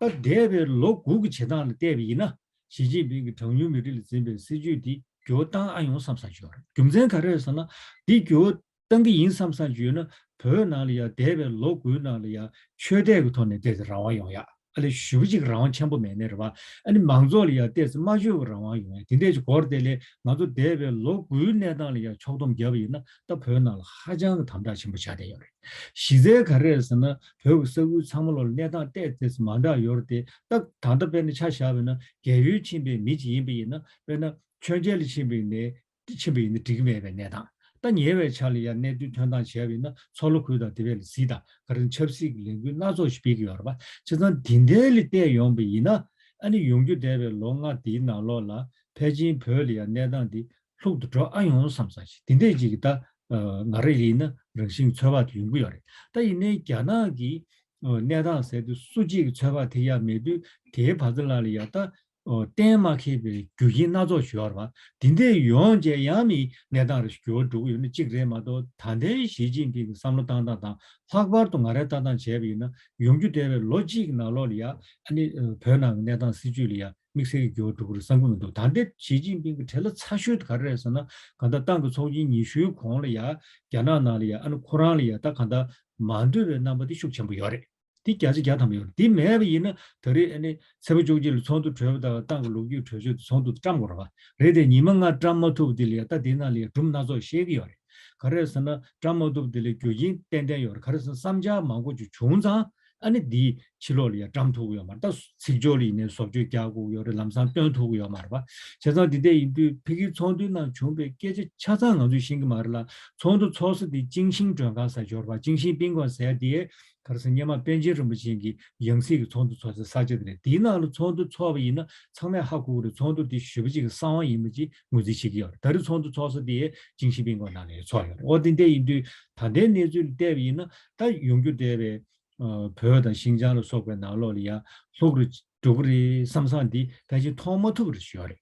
རེད། ད་འདས་པའི་ལོ་དགུ་གི་བྱེད་སྟངས་ལ་བལྟས་པ་ཡིན་ན། ཞི་ཅིན་ཕིང་གིས་གྲངས་ཉུང་མི་རིགས་ལ་འཛིན་པའི་སྲིད་བྱུས་འདི་འགྱུར་བ་བཏང་ཨ་ཡོང་བསམ་བསམ་ཞིག་ཡོད་རེད། རྒྱུ་མཚན་ག་རེ་རེད་ཟེར་ན། འདི་འགྱུར་བ་བཏང་གི་ཡིན་བསམ་བསམ་ཞིག་ཡོད་ན། བོད་ནང་ལ་ཡང་འདས་པའི་ལོ་དགུའི་ནང་ལ་ཡང་ཆོས་དད་ཀྱི་ཐོག་ནས་ཏོག་ཙམ་རང་དབང་ཡོང་ཡ། ཨ་ལས་ཞེ་པོ་ཅིག་རང་དབང་ཆེན་པོ་མེད་ནའི་རེད་བ། ཨ་ནི་མང་ཚོགས་ལ་ཡང་ཏོག་ཙམ་སྨྲ་བརྗོད་ཀྱི་རང་དབང་ཡོང་ཡ། དེ་འདྲས་ཅིག་དགོས་རེད། དེ་ལས་ང་ཚོ་འདས་པའི་ལོ་དགུའི་གནས་སྟངས་ལ་ཡང་ཕྱོགས་བསྡོམས་བརྒྱབ་པ་ཡིན་ན། ད་བོད་ནང་ལ་ཧ་ཅང་གི་དམ་དྲག་ཆེན་པོ་ཆགས་བསྡད་ཡོད་རེད། གཞི་རྩའི་ག་རེ་རེད་ཟེར་ན། བོད་ཀྱི་ས་ཁུལ་ཚང་མ་ལོག་གནས་སྟངས་ཏོག་ཙམ་མ་འདྲ་ཡོད་རེད་དེ། ད་ད་ལྟ་དཔེར་ན་ཆ་བཞག་པ་ཡིན་ན། རྒས་ཡོལ་ཕྱིན་པའི་མི་ཅིག་ཡིན་པ་ཡིན་ན། དཔེར་ན་མཆོད་མཇལ་ལ་ཕྱིན་པ་ཡིན་ནའི། ཕྱིན་པ་ཡིན་ན་འགྲིག་གི་མེད་པའི་གནས་སྟངས། ད་ཉེ་བའི་ཆར་ལ་ཡང་གནད་དོན་ཐོན་སྟངས་བྱས་པ་ཡིན་ན། མཚོ་ལྷོ་ཁུལ་དང་དེ་བས་ལ་གཟིགས་དང་། ག་རེ་ཆབ་སྲིད་ཀྱི་ལས་འགུལ་སྣ་ཚོགས་ཤིག་སྤེལ་གྱི་ཡོད་རེད་པ། བྱས་ཙང་དེ་འདྲའི་ལ་བལྟས་ཡོང་པ་ཡིན་ན། ཨ་ནི་ཡོང་རྒྱུ་འདས་པའི་ལོ་ལྔ་དེའི་ནང་ལོགས་ལ་ཕལ་ཆེར་བོད་ལ་ཡང་གནས་སྟངས་འདི་ལྷུག་ཏུ་འགྲོ་ཨ་ཡོང་བསམ་ས་ཞིག་དེ་འདྲས་ཅིག་གི་ད་ང་རང་ཡིན་ན་རང་བཞིན་ཚོད་དཔག་དེ་ཡོང་གི་ཡོད་རེད། ད་ཡིན་ནའི་རྒྱ་ནག་གི་གནས་སྟངས་ཟེར་དུས་སུ་གཅིག་གི་ཚོད་དཔག་དེ་ཡང་མེད་དུས། དེའི་བར་དུ་ལ་ལ་ཡང་ད་ གཏན་མ་འཁེལ་བའི་རྒྱུ་རྐྱེན་སྣ་ཚོགས་ཤིག་ཡོད་རེད་བ། དེ་འདྲ་ཡོང་བྱས་ཡང་མིན་གནས་སྟངས་རེ་ཞིག་འགྱུར་བ་འགྲོ་གི་ཡོད་ན་གཅིག་རེད་མ་གཏོགས། ད་ལྟའི་ཞི་ཅིན་ཕིང་གི་བསམ་བློ་བཏང་སྟངས་དང་། ལྷག་པར་དུ་ང་རའི་ལྟ་སྟངས་བྱས་པ་ཡིན་ན། ཡོང་རྒྱུ་བསྡད་པའི་ལོ་གཅིག་གི་ནང་ལོགས་ལ་ཡ། ཨ་ནི་བོད་ནང་གི་གནས་སྟངས་སྲིད་བྱུས་ལ་ཡ་དམིགས་བསལ་གྱི་འགྱུར་བ་འགྲོ་གི་རེད་བསམ་གྱི་མི་འདུག་ད་ལྟའི་ཞི་ཅིན་ཕིང་གི་བྲེལ་བ་ཚ་ཤོས་དེ་ག་རེ་རེད་ཟེར་ན། གང་ལྟར་ཏང་གི་ཚོགས་ཆེན་ཉི་ཤུའི་གོང་ལ་ཡ། རྒྱ་ནག་ནང་ལ་ཡ། ཨ་ནི་ཁོ་རང་ལ་ཡ། ད་གང་ལྟར་མ་འདོད་པའི་རྣམ་པ་དེ་ཤུགས་ཆེན་པོ་ཡོད་རེད། དེ་བརྒྱ་ཆ་བརྒྱ་ཐམ་པ་ཡོད་རེད། དེ་མེད་པ་ཡིན་ན་ད་རེས་ཨ་ནི་ཚེས་པ་བཅུ་གཅིག་ལ་ཚོགས་འདུ་གྲོལ་བ་དང་། ཏང་གི་ལོ་རྒྱུས་གྲོལ་ཆེད་དུ་ཚོགས་འདུ་བཀྲམ་དགོས་རེད་བ། རེད་དེ། ཉི་མ་ལྔ་བཀྲམ་མ་ཐུབ་པ་དེ་ལ་ཡ། ད་དེ་ནང་ལ་ཡ་སྒྲུང་སྣ་ཚོགས་བཤད་ཀྱི་ཡོད་རེད། ག་རེ་ཟེར་ན། བཀྲམ་མ་ཐུབ་པ་དེ་ལ་རྒྱུ་རྐྱེན་ཏན་ཏན་ཡོད་རེད། ག་རེ་ཟེར་ན། བསམ་འཆར་མང་པོ་ཅིག་བྱུང་ཙང་། ཨ་ནི་འདི་ཕྱི་ལོགས་ལ་ཡ་བཀྲམ་ཐུབ་ཀྱི་ཡོད་མ་རེད། ད་ཚིག་སྦྱོར་ལ་ཡིན་ནའི་བཟོ་བཅོས་རྒྱག་དགོས་ཀྱི་ཡོད་རེད། ལམ་སང་སྟོན་ཐུབ་ཀྱི་ཡོད་མ་རེད་བ། བྱས་ཙང་འདི་འདྲ་ཡིན་དུས་ཕ་གིའི་ཚོགས་འདུའི་ནང་བྱུང་བའི་སྐད་ཆ་ཆ་ཚང་ང་ཚོས་ཤེས་ཀྱི་མ་རེད་ལ། ཚོགས་འདུ་ཚོགས་ས་དེ་ཅིང་ཤིང་མགྲོན་ཁང་ཟེར་ཡོད་རེད་བ། ཅིང་ཤིང་宾馆ཟེར་ཡ་དེ་ག་རེ་ཟེར། སྔོན་མ་པཎ་ཆེན་རིན་པོ་ཆེ་གི་ཡང་སྲིད་ཀྱི་ཚོགས་འདུ་ཚོགས་སའི་ས་ཆ་དེ་རེད། དེའི་ནང་ལ་ཚོགས་འདུ་ཚོགས་པ་ཡིན་ན་ཚང་མས་ཧ་གོ་གི་རེད། ཚོགས་འདུ་དེ་ཞེ་པོ་ཅིག་གི་གསང་བ་ཡིན་པ་ཅིག་ངོས་འཛིན་བྱེད་ཀྱི་ཡོད་རེད། ད་རེས་ཚོགས་འདུ་ཚོགས་ས་དེ་ཅིང་ཤིང་宾馆ནང་ལ་ཡ་ཚོགས་ཡོད་རེད། འོ་དེ་འདྲ་ཡིན་དུས་ད་ལྟའི་གནས་ཚུལ་ལ་བལྟས་པ་ཡིན་ན། ད་ཡོང་རྒྱུ་བསྡད་པའི་ཨ་བོད་དང་ཤིན་ཅང་ལ་སོགས་པའི་ནང་ལོགས་ལ་ཡ་ལྷུག་རུ་འགྲོ་གི་རེད་བསམ་བསམ་འདི་ཕལ་ཆེར་མཐོང་མ་ཐུབ་པ་རེ་ཞིག་ཡོད་རེད།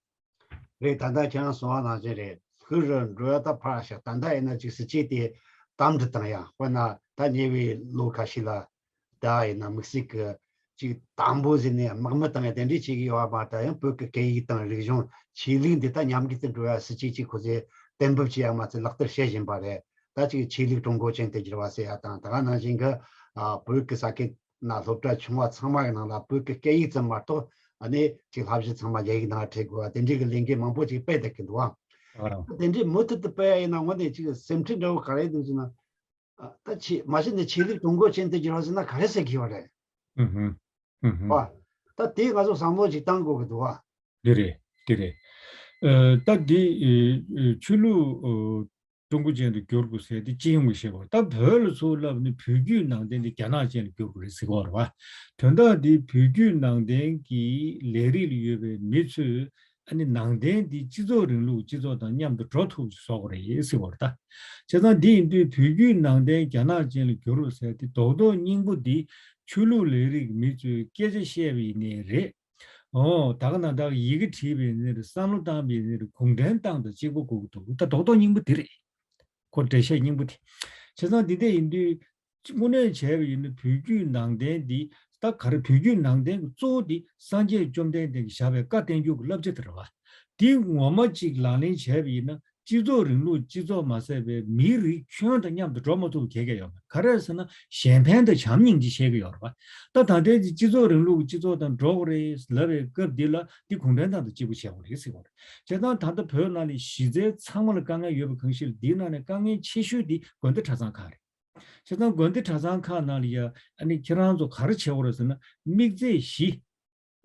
རེད། ད་ལྟ་ཁྱེད་རང་གསུངས་པ་ནང་བཞིན་རེད། ལྷུག་རུ་འགྲོ་ཡ་ད་ཕར་བཞག་ད་ལྟ་ཡིན་ན་ཅིག་སྲིད་ཇུས་དེ་དམ་དུ་བཏང་ཡ། དཔེར་ན་ད་ཉེ་བའི་ལོ་ཁ་ཤས་ལ་ད་ཡིན་ན་དམིགས་བསལ་གྱི་ཅིག་དམ་པོ་ཟེར་ནས་དམག་མི་བཏང་ཡ་དེ་འདྲས་བྱེད་ཀྱི་ཡོད་པ་མ་རེད། ད་ཡང་བོད་ཀྱི་སྐད་ཡིག་དང་རིག་གཞུང་ཆོས་ལུགས་འདི་ད་ཉམས་རྒུད་དུ་འགྲོ་ཡ་སྲིད་ཇུས་ཅིག་ཁོ་ཚོས་གཏན་འབེབས་བྱས་ཡ་མ་ཚད་ལག་བསྟར་བྱེད་བཞིན་པ་རེད། ད་ཅིག་ཆོས་ལུགས་ཀྲུང་གོ་ཅན་དུ་བསྒྱུར་བ་ཟེར་ཡ་དང་། ད་ག་ནང་བཞིན་གྱི་ཨ་བོད་ཀྱི་ས་ཁུལ་ན་སློབ་གྲྭ་ཆུང་བ་ཚང་མ་གི་ནང་ལ་བོད་ཀྱི་སྐད་ཡིག་ཙམ་མ་གཏོགས། ཨ་ནི་ཅིག་བསླབ་གཞི་ཚང་མ་རྒྱ་ཡིག་ནང་ཁྲིད་དགོས་པ་དེ་འདྲའི་གི་ལས་འགུལ་མང་པོ་ཅིག་སྤེལ་བསྡད་ཀྱི་འདུག་ཨང་། ཨ་རང་། དེ་འདྲའི་མུ་མཐུད་དུ་སྤེལ་ཡ་ཡིན་ན་དངོས་གནས་ཅིག་སེམས་ཁྲལ་འདྲ་བོ་ག་རེ་འདུག་ཟེར་ན། ཨ་ད་ཆེ་མ་གཞི་ནས་ཆོས་ལུགས་ཀྲུང་གོ་ཅན་དུ་བསྒྱུར་བ་ཟེར་ན་ག་རེ་ཟེར་གྱི་ཡོད་རེད། ཨུ་ཧུམ། ཨུ་ཧུམ། བ། ད་དེ་ང་ཚོ་བསམ་བློ་ཅིག་བཏང་དགོས་ཀྱི་འདུག་ཨ། དེ་རེད། དེ་རེད། ཨ་ད་འདི་ཨ་ཨ་ཆོས་ལུགས་ཨ་ཀྲུང་གོ་ཅན་དུ་བསྒྱུར་དགོས་ཟེར་དེ་སྤྱི་ཡོངས་ཀྱི་བཤད་པ། ད་བོད་ལ་ཚུར་ལབ་ནས་བོད་བརྒྱུད་ནང་བསྟན་དེ་རྒྱ་ནག་ཅན་ལ་བསྒྱུར་དགོས་རེད་ཟེར་གྱི་ཡོད་རེད་བ། དོན་དག་འདི་བོད་བརྒྱུད་ནང་བསྟན་གྱི་ལས་རིགས་ལ་ཡོད་པའི་མི་ཚོས་ཨ་ནི་ནང་བསྟན་འདི་སྤྱི་ཚོགས་རིང་ལུགས་སྤྱི་ཚོགས་དང་མཉམ་དུ་འགྲོ་ཐུབ་པ་ཞིག་བཟོ་དགོས་རེད་ཟེར་གྱི་ཡོད་རེད་ད། བྱས་ཙང་འདི་ཡིན་དུས་བོད་བརྒྱུད་ནང་བསྟན་རྒྱ་ནག་ཅན་ལ་བསྒྱུར་རོགས་ཟེར་དེ་རྡོག་རྡོག་སྙིང་པོ་འདི་ཆོས་ལུགས་ལས་རིགས་མི་ཚོས་སྐད་ཆ་བཤད་པ་ཡིན་ནའི་རེད། ཨོ། ད་ག་ནང་བཞིན་ཡི་གེ་བྲིས་པ་ཡིན་ནའི་རེད། བསམ་བློ་བཏང་བ་ཡིན་ནའི་རེད། གུང་ཁྲན་ཏང་དང་གཅིག་པ་དགོས་ཀྱི་འདུག་ད་རྡོག་རྡོག་སྙིང་པོ་འདི་རེད། ཁོ་འགྲེལ་བཤད་སྙིང་པོ་དེ། བྱས་ཙང་འདི་འདྲ་ཡིན་དུས་དངོས་གནས་བྱས་པ་ཡིན་ན་བོད་བརྒྱུད་ནང་བསྟན་འདི། ད་ག་རེ། བོད་བརྒྱུད་ནང་བསྟན་གྱི་གཙོ་བོ་འདི་སངས་རྒྱས་བཅོམ་ལྡན་འདས་ཀྱིས་བཞག་པའི་བཀའ་བསྟན་འགྱུར་གྱི་བསླབ་བྱ་དེ་རེད་བ། འདི་ངོ་མ་གཅིག་ལག་ལེན་བྱས་པ་ཡིན་ན་སྤྱི་ཚོགས་རིང་ལུགས་སྤྱི་ཚོགས་མ་ཟད་པའི་མིའི་རིགས་ཁྱོན་དང་མཉམ་དུ་འགྲོ་མ་ཐུབ་པ་ག་གེ་ཡོད་མ་རེད། ག་རེ་ཟེར་ན་གཞན་ཕན་དང་བྱམས་སྙིང་རྗེ་བཤད་ཀྱི་ཡོད་རེད་བ། ད་ད་ལྟའི་སྤྱི་ཚོགས་རིང་ལུགས་ཀྱི་སྤྱི་ཚོགས་དང་འགྲོ་དགོས་རེད་ལབ་པའི་སྐབས་འདི་ལ་འདི་གུང་ཁྲན་ཏང་དང་གཅིག་པ་བྱེད་དགོས་རེད་ཟེར་གྱི་ཡོད་རེད། བྱས་ཙང་ད་ལྟ་བོད་ནང་ལ་གཞི་རྩའི་ཚང་མ་ལ་དཀའ་ངལ་ཡོད་པ་གང་ཞིག་ལ། འདིའི་ནང་ནས་དཀའ་ངལ་ཆེ་ཤོས་འདི་དགོན་སྡེ་གྲྭ་ཚང་ཁག་རེད། བྱས་ཙང་དགོན་སྡེ་གྲྭ་ཚང་ཁག་ནང་ལ་ཡ། ཨ་ནི་ཁྱེད་རང་ཚོ་ག་རེ་བྱེད་དགོས་རེད་ཟེར་ན། དམིགས་བརྩེ་བཞི།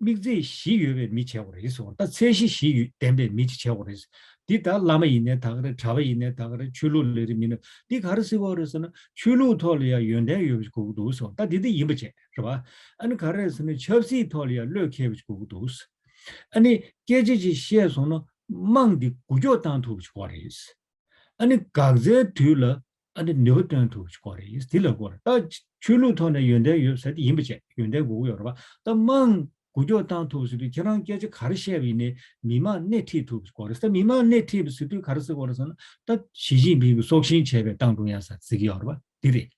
དམིགས་བརྩེ་བཞི་ཡོད་པའི་མི་བྱེད་དགོས་རེད་ཟེར་བ། ད་ཚད་གཞི་བཞི་ཡོད་ལྡན་པའི་མི་ཅིག་བྱེད་དགོས་རེད། འདི་ད་བླ་མ་ཡིན་ནའི་ད་ག་རེད། གྲྭ་པ་ཡིན་ནའི་ད་ག་རེད། ཆོས་ལུགས་ལས་རིགས་མི་སྣ། འདི་ག་རེ་ཟེར་དགོས་རེད་ཟེར་ན། ཆོས་ལུགས་ཐོག་ལ་ཡ་ཡོན་ཏན་ཡོད་པ་ཅིག་དགོས་ཀྱི་འདུག་ཟེར་བ། ད་འདི་འདི་ཡིན་པ་བྱས་རེད་བ། ཨ་ནི་ག་རེ་ཟེར་ན། ཆབ་སྲིད་ཐོག་ལ་ཡ་བློས་འཁེལ་བ་ཅིག་དགོས་ཀྱི་འདུག་ཨ་ནི་སྐད་ཆ་ཅིག་བཤད་སོང་ན་དམངས་འདི་འགུལ་སྐྱོད་བཏང་ཐུབ་པ་ཅིག་དགོས་རེད། ཨ་ནི་འགག་རྩའི་དུས་ལ་ཨ་ནི་ནུས་པ་བཏོན་ཐུབ་པ་ཅིག་དགོས་རེད། དེ་ལ་དགོས་རེད། ད་ཆོས་ལུགས་ཐོག་ནས་ཡོན་ཏན་ཡོད་ཟེར་དེ་ཡིན་པ་བྱས། ཡོན་ཏན་དགོས་ཀྱི་ཡོད་རེད་པ། ད་དམངས་འགུལ་སྐྱོད་བཏང་ཐུབ་ཟེར་དུས་ཁྱེད་རང་སྐད་ཆ་ག་རེ་བཤད་པ་ཡིན་ནའི་མི་མང་སྣེ་ཁྲིད་ཐུབ་པ་ཅིག་དགོས་རེད། ད་མི་མང་སྣེ་ཁྲིད་པ་ཟེར་དུས་ག་རེ་ཟེར་དགོས་རེད་ཟེར་ན། ད་ཞི་ཅིན་ཕིང་གིས་སྲོག་ཤིང་བྱས་པའི་ཏང་ཀྲུང་དབྱང་ཟེར་ཟེར་གྱི་ཡོད་རེད་པ། འདི་རེད།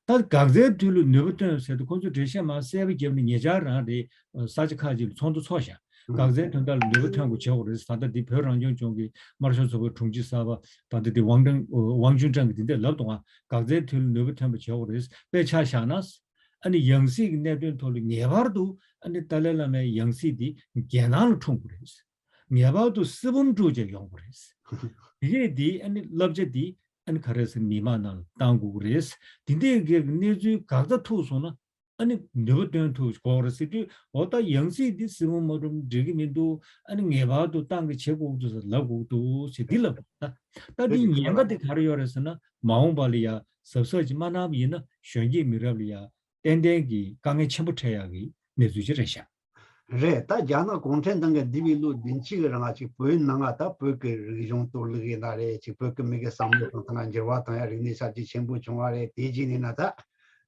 ད་འགག་རྩའི་དུས་ལ་ནུས་པ་བཏོན་ཟེར་དུས་ཁོང་ཚོས་འགྲེལ་བཤད་མར་གསལ་པོ་བརྒྱབ་ནས་ཉེ་ཆར་རང་རེད། ས་ཆ་ཁག་ཅིག་ལ་ཚོགས་འདུ་ཚོགས་ཤག་འགག་རྩའི་དོན་དག་ལ་ནུས་པ་ཐོན་དགོས་བྱེད་དགོས་རེད། ད་ལྟ་འདི་བོད་རང་སྐྱོང་ལྗོངས་ཀྱི་དམར་ཤོག་ཚོགས་པའི་དྲུང་ཆེ་གསར་པ་ད་ལྟ་འདི་ཝང་ཀྲང་ཝང་ཅུན་ཀྲང་གིས་འདི་འདྲ་ལབ་འདུག་ཨ། འགག་རྩའི་དུས་ལ་ནུས་པ་ཐོན་པ་བྱེད་དགོས་རེད། དཔེ་ཆ་བཞག་ན། ཨ་ནི་ཡང་སྲིད་ཀྱི་གནད་དོན་ཐོག་ལ་ངེས་པར་དུ་ཨ་ནི་ཏཱ་ལའི་བླ་མའི་ཡང་སྲིད་འདི་རྒྱལ་ནང་ལ་འཁྲུངས་དགོས་རེད། ངེས་པར་དུ་སྲིད་བུམ་དཀྲུགས་བྱས་ཡོང་དགོས་རེད། དེ་གས་འདི་ཨ་ནི་བསླབ་བྱ་འདི་ཨ་ནི་ག་རེ་ཟེར་མི་མང་ནང་ལ་བཏང་དགོས་ཀྱི་རེད། དེ་འདྲའི་གི་གནས་ཚུལ་འགག་རྩ་ཐུག་སོང་ན་ཨ་ནི་ནུས་པ་བཏོན་ཐུབ་དགོས་རེད་ཟེར་དུས། འོ་ད་ཡང་སྲིད་འདི་སྲིད་བུམ་མ་དཀྲུགས་འགྲིག་གི་མི་འདུག་ཨ་ནི་ངེས་པར་དུ་ཏང་གིས་བྱེད་དགོས་འདུག་ཟེར་ལབ་དགོས་འདུག་ཟེར་འདི་ལབ་འདུག་ད་ད་འདི་ཉེན་ཁ་དེ་ག་རེ་ཡོད་རེད་ཟེར་ན། མ་འོངས་པ་ལ་ཡ་གཟབ་གཟབ་ཅིག་མ་གནང་བ་ཡིན་ན་གཞོན་སྐྱེས་མི་རབས་ལ་ཡ་ཏན་ཏན་གྱི་དཀའ་ངལ་ཆེན་པོ་འཕྲད་ཡག་གི་གནས་ཚུལ་ཅིག་རེད་ཤག་རེད། ད་རྒྱ་ནག་གུང་ཁྲན་ཏང་གིས་འདས་པའི་ལོ་བདུན་ཅུ་གི་རིང་ལ་ཅིག་བོད་ནང་ང་ད་བོད་ཀྱི་རིག་གཞུང་གཏོར་བརླག་ཡིན་ན་རེད། ཅིག་བོད་ཀྱི་མི་གི་བསམ་བློ་གཏོང་སྟངས་འགྱུར་བ་བཏང་ཡ། རིག་གནས་གསར་བརྗེ་ཆེན་པོ་བྱུང་བ་རེད། དེ་རྗེས་ནས་ན་ད་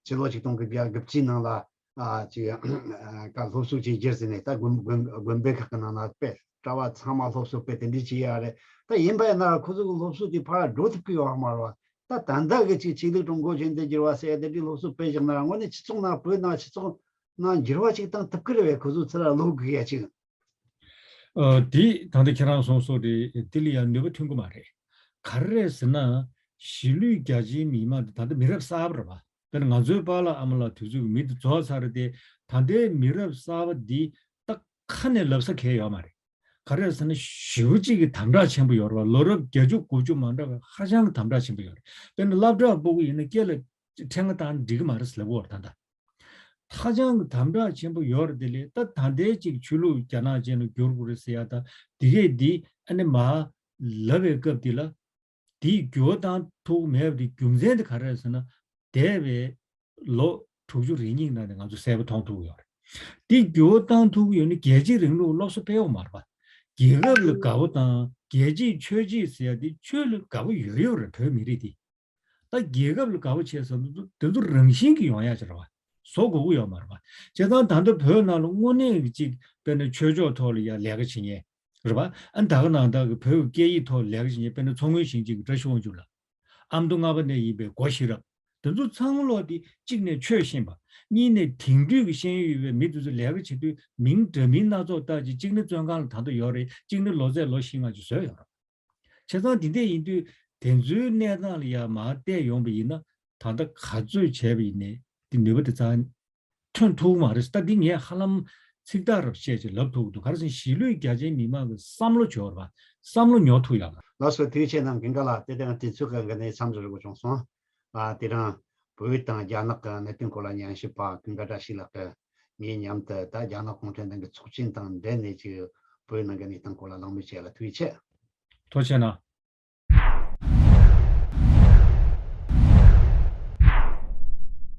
ཕྱི་ལོ་ཆིག་སྟོང་དགུ་བརྒྱ་དགུ་བཅུའི་ནང་ལ་ ཨ་ཅིག་ཨ་ཀ་སློབ་གསོ་ཅིག་བསྒྱུར་ཟིན་ནས། ད་དགོན་དགོན་དགོན་པའི་ཁག་གི་ནང་ན་དཔེ་གྲྭ་བ་ཚང་མ་སློབ་གསོ་སྤེལ་དེ་འདྲ་བྱེད་ཡ་རེད། ད་ཡིན་པ་ཡིན་ན་ཁོ་ཚོ་གི་སློབ་གསོ་དེ་ཕར་འགྲོ་ཐུབ་ཀྱི་ཡོད་མ་རེད་བ། ད་ད་ལྟ་གི་ཅིག་ཆོས་ལུགས་ཀྲུང་གོ་ཆོས་ལྡན་འགྱུར་བ་ཟེར་ཡ་དེ་འདྲའི་སློབ་གསོ་སྤེལ་བཞག་ན་ར། དངོས་གནས་སྤྱི་ཚོགས་ནང་བོད་ནང་སྤྱི་ཚོགས་ནང་འགྱུར་བ་ཅིག་བཏང་ཐུབ་ཀྱི་རེད་བས། ཁོ་ཚོ་ཚུར་ལ་ལོག་དགོས་ཡ་ཅིག་ཨ། དེ་ད་ལྟ་ཁྱེད་རང་གསུངས་སོགས་དེ་དེ་ལ་ཡང་ནུས་པ་ཐོན་གི་མ་རེད། ག་རེ་རེད་ཟེར་ན། གཞིས་ལུས་རྒྱ་ཆེའི་མི་མང་དེ་ད་ལྟ་མི་རབས་གསར་པ་རེད་བ། དཔེར་ན་ང་ཚོའི་པཱ་ལགས་ཨ་མ་ལགས་དུས་ཚོད་ཀྱི་མི་དེ་རྫོགས་ཚར་ཏེ། ད་ལྟའི་མི་རབས་གསར་པ་འདི་ད་ཁ་ནས་ལབ་ས་གང་ཡོད་མ་རེད། ག་རེ་རེད་ཟེར་ན། ཞེ་པོ་ཅིག་གི་དམ་དྲག་ཆེན་པོ་ཡོད་རེད་བ། ལོ་རབས་བརྒྱད་ཅུ་དགུ་བཅུ་མ་འདྲ་བའི་ཧ་ཅང་གི་དམ་དྲག་ཆེན་པོ་ཡོད་རེད། དཔེར་ན་སློབ་གྲྭ་སྤོ་གི་ཡིན་ན་སྐད་ལ་ཕྲེང་བ་བཏང་འགྲིག་གི་མ་རེད་ཟེར་ལབ་ཀྱི་ཡོད་རེད་ད་ལྟ། ཧ་ཅང་གི་དམ་དྲག་ཆེན་པོ་ཡོད་རེད། དེ་ལས་ད་ད་ལྟའི་ཅིག་ཆོས་ལུགས་རྒྱ་ནག་ཅན་ལ་བསྒྱུར་དགོས་རེད་ཟེར་ཡ་ད་དེ་གས་འདི་ཨ་ནི་མར་ལབ་པའི་སྐབས་འདི་ལ། དེའི་འགྱུར་བ་བཏང་ཐུབ་མེད་པ་དེ་རྒྱུ་མཚན་དེ་ག་རེ་རེད་ཟེར་ན། འདས་པའི་ལོ་དྲུག་ཅུ་རེ་གཉིས་ནང་ནས་ང་ཚོ་གསལ་པོ་མཐོང་ཐུབ་ཀྱི་ཡོད་རེད། དེ་འགྱུར་བ་བཏང་ཐུབ་ཀྱི་ཡོད་ན་རྒྱལ་གཅེས་རིང་ལུགས་སློབ་གསོ་སྤེལ་ཡོད་མ་རེད་པ། རྒྱལ་ཁབ་ལ་དགའ་པོ་དང་རྒྱལ་གཅེས་ཆོས་གཅེས་ཟེར་ཡ་དེ་ཆོས་ལ་དགའ་པོ་ཡོད་ཡོད་རེད། བོད་མི་རིགས་དེ། ད་རྒྱལ་ཁབ་ལ་དགའ་པོ་བྱས་ཟེར་དུས་དེ་ཚོ་རང་བཞིན་གྱིས་ཡོང་ཡ་ཅིག་རེད་བ། བཟོ་དགོས་ཀྱི་ཡོད་མ་རེད་བ། བྱས་ཙང་ད་ལྟ་བོད་ནང་ལ་དངོས་གནས་ཀྱི་ཅིག་དཔེར་ན་ཆོས་ཕྱོགས་ཐོག་ལ་ཡ་ལས་ཀ་བྱེད་མཁན་རེད་བ། ཨ་ནི་ད་ག་ནང་ལྟར་གྱི་བོད་ཀྱི་སྐད་ཡིག་ཐོག་ལས་ཀ་བྱེད་མཁན། དཔེར་ན་མཚོ་སྔོན་ཞིང་ཆེན་གྱི་བཀྲ་ཤིས་དབང་ཕྱུག་ལགས། ཨ་མདོ་རྔ་པ་ནས་ཡིན་པའི་སྒོ་ཤེས་རབ། དེ་ཚོ་ཚང་མ་ལོག་དེ་གཅིག་ནས་ཆོས་ཤེས་པ། གཉིས་ནས་དེང་དུས་ཀྱི་ཤེས་ཡོན་ཡོད་པའི་མི་དེ་ཚོ་ལས་ཀ་བྱེད་དུས་མིང་འདྲ་མིན་སྣ་ཚོགས་བཏགས་ཀྱི། གཅིག་ནི་བཙོན་ཁང་ལ་ད་ལྟ་ཡོད་རེད། གཅིག་ནི་ལོ་ཚད་ལོ་བཞི་ལྔ་ཅིག་བཟོས་ཡོད་རེད། བྱས་ཙང་དེ་འདྲ་ཡིན་དུས་དེ་ཚོའི་གནས་སྟངས་ལ་ཡ་མར་བལྟས་ཡོང་པ་ཡིན་ན། ད་ལྟ་ག་ཚོད་བྱས་པ་ཡིན་ནའི་དེ་ནུས་པ་དེ་རྩ་ཐོན་ཐུབ་མ་རེད། ད་འདི་ངས་ཧ་ལམ་ཚིག་ཐག་རབ་བཤད་ཅིག་ལབ་ཐུབ་ཀྱི་འདུག་ག་རེ་ཟེར་ན་གཞིས་ལུས་རྒྱ་ཆེའི་མི་མང་གི་བསམ་བློ་འབྱོར་བ། བསམ་བློ་ཉོ་ཐུབ་ཡག་ལ། ལགས་སོ། ཐུགས་རྗེ་ཆེ་གནང་། ཀུན་དགའ་ལགས། དེ་དང་དུས་ཚོད་ཀྱི་འགན་ནས་མཚམས་འཇོག་དགོས་བྱུང་སོང་། ཨ། དེ་རིང་བོད་དང་རྒྱ་ནག་གི་གནད་དོན་སྐོར་ལ་ཉན་ཞིབ་པ་ཀུན་དགའ་བཀྲ་ཤིས་ལགས་ཀྱིས་ངའི་མཉམ་དུ་ད་རྒྱ་ནག་གུང་ཁྲན་ཏང་གི་ཚོགས་ཆེན་དང་འབྲེལ་ནས་ཀྱི་བོད་ནང་གི་གནས་སྟངས་སྐོར་ལ་གླེང་མོལ་བྱས་ལ་ཐུགས་རྗེ་ཆེ། ཐུགས་རྗེ་གནང་།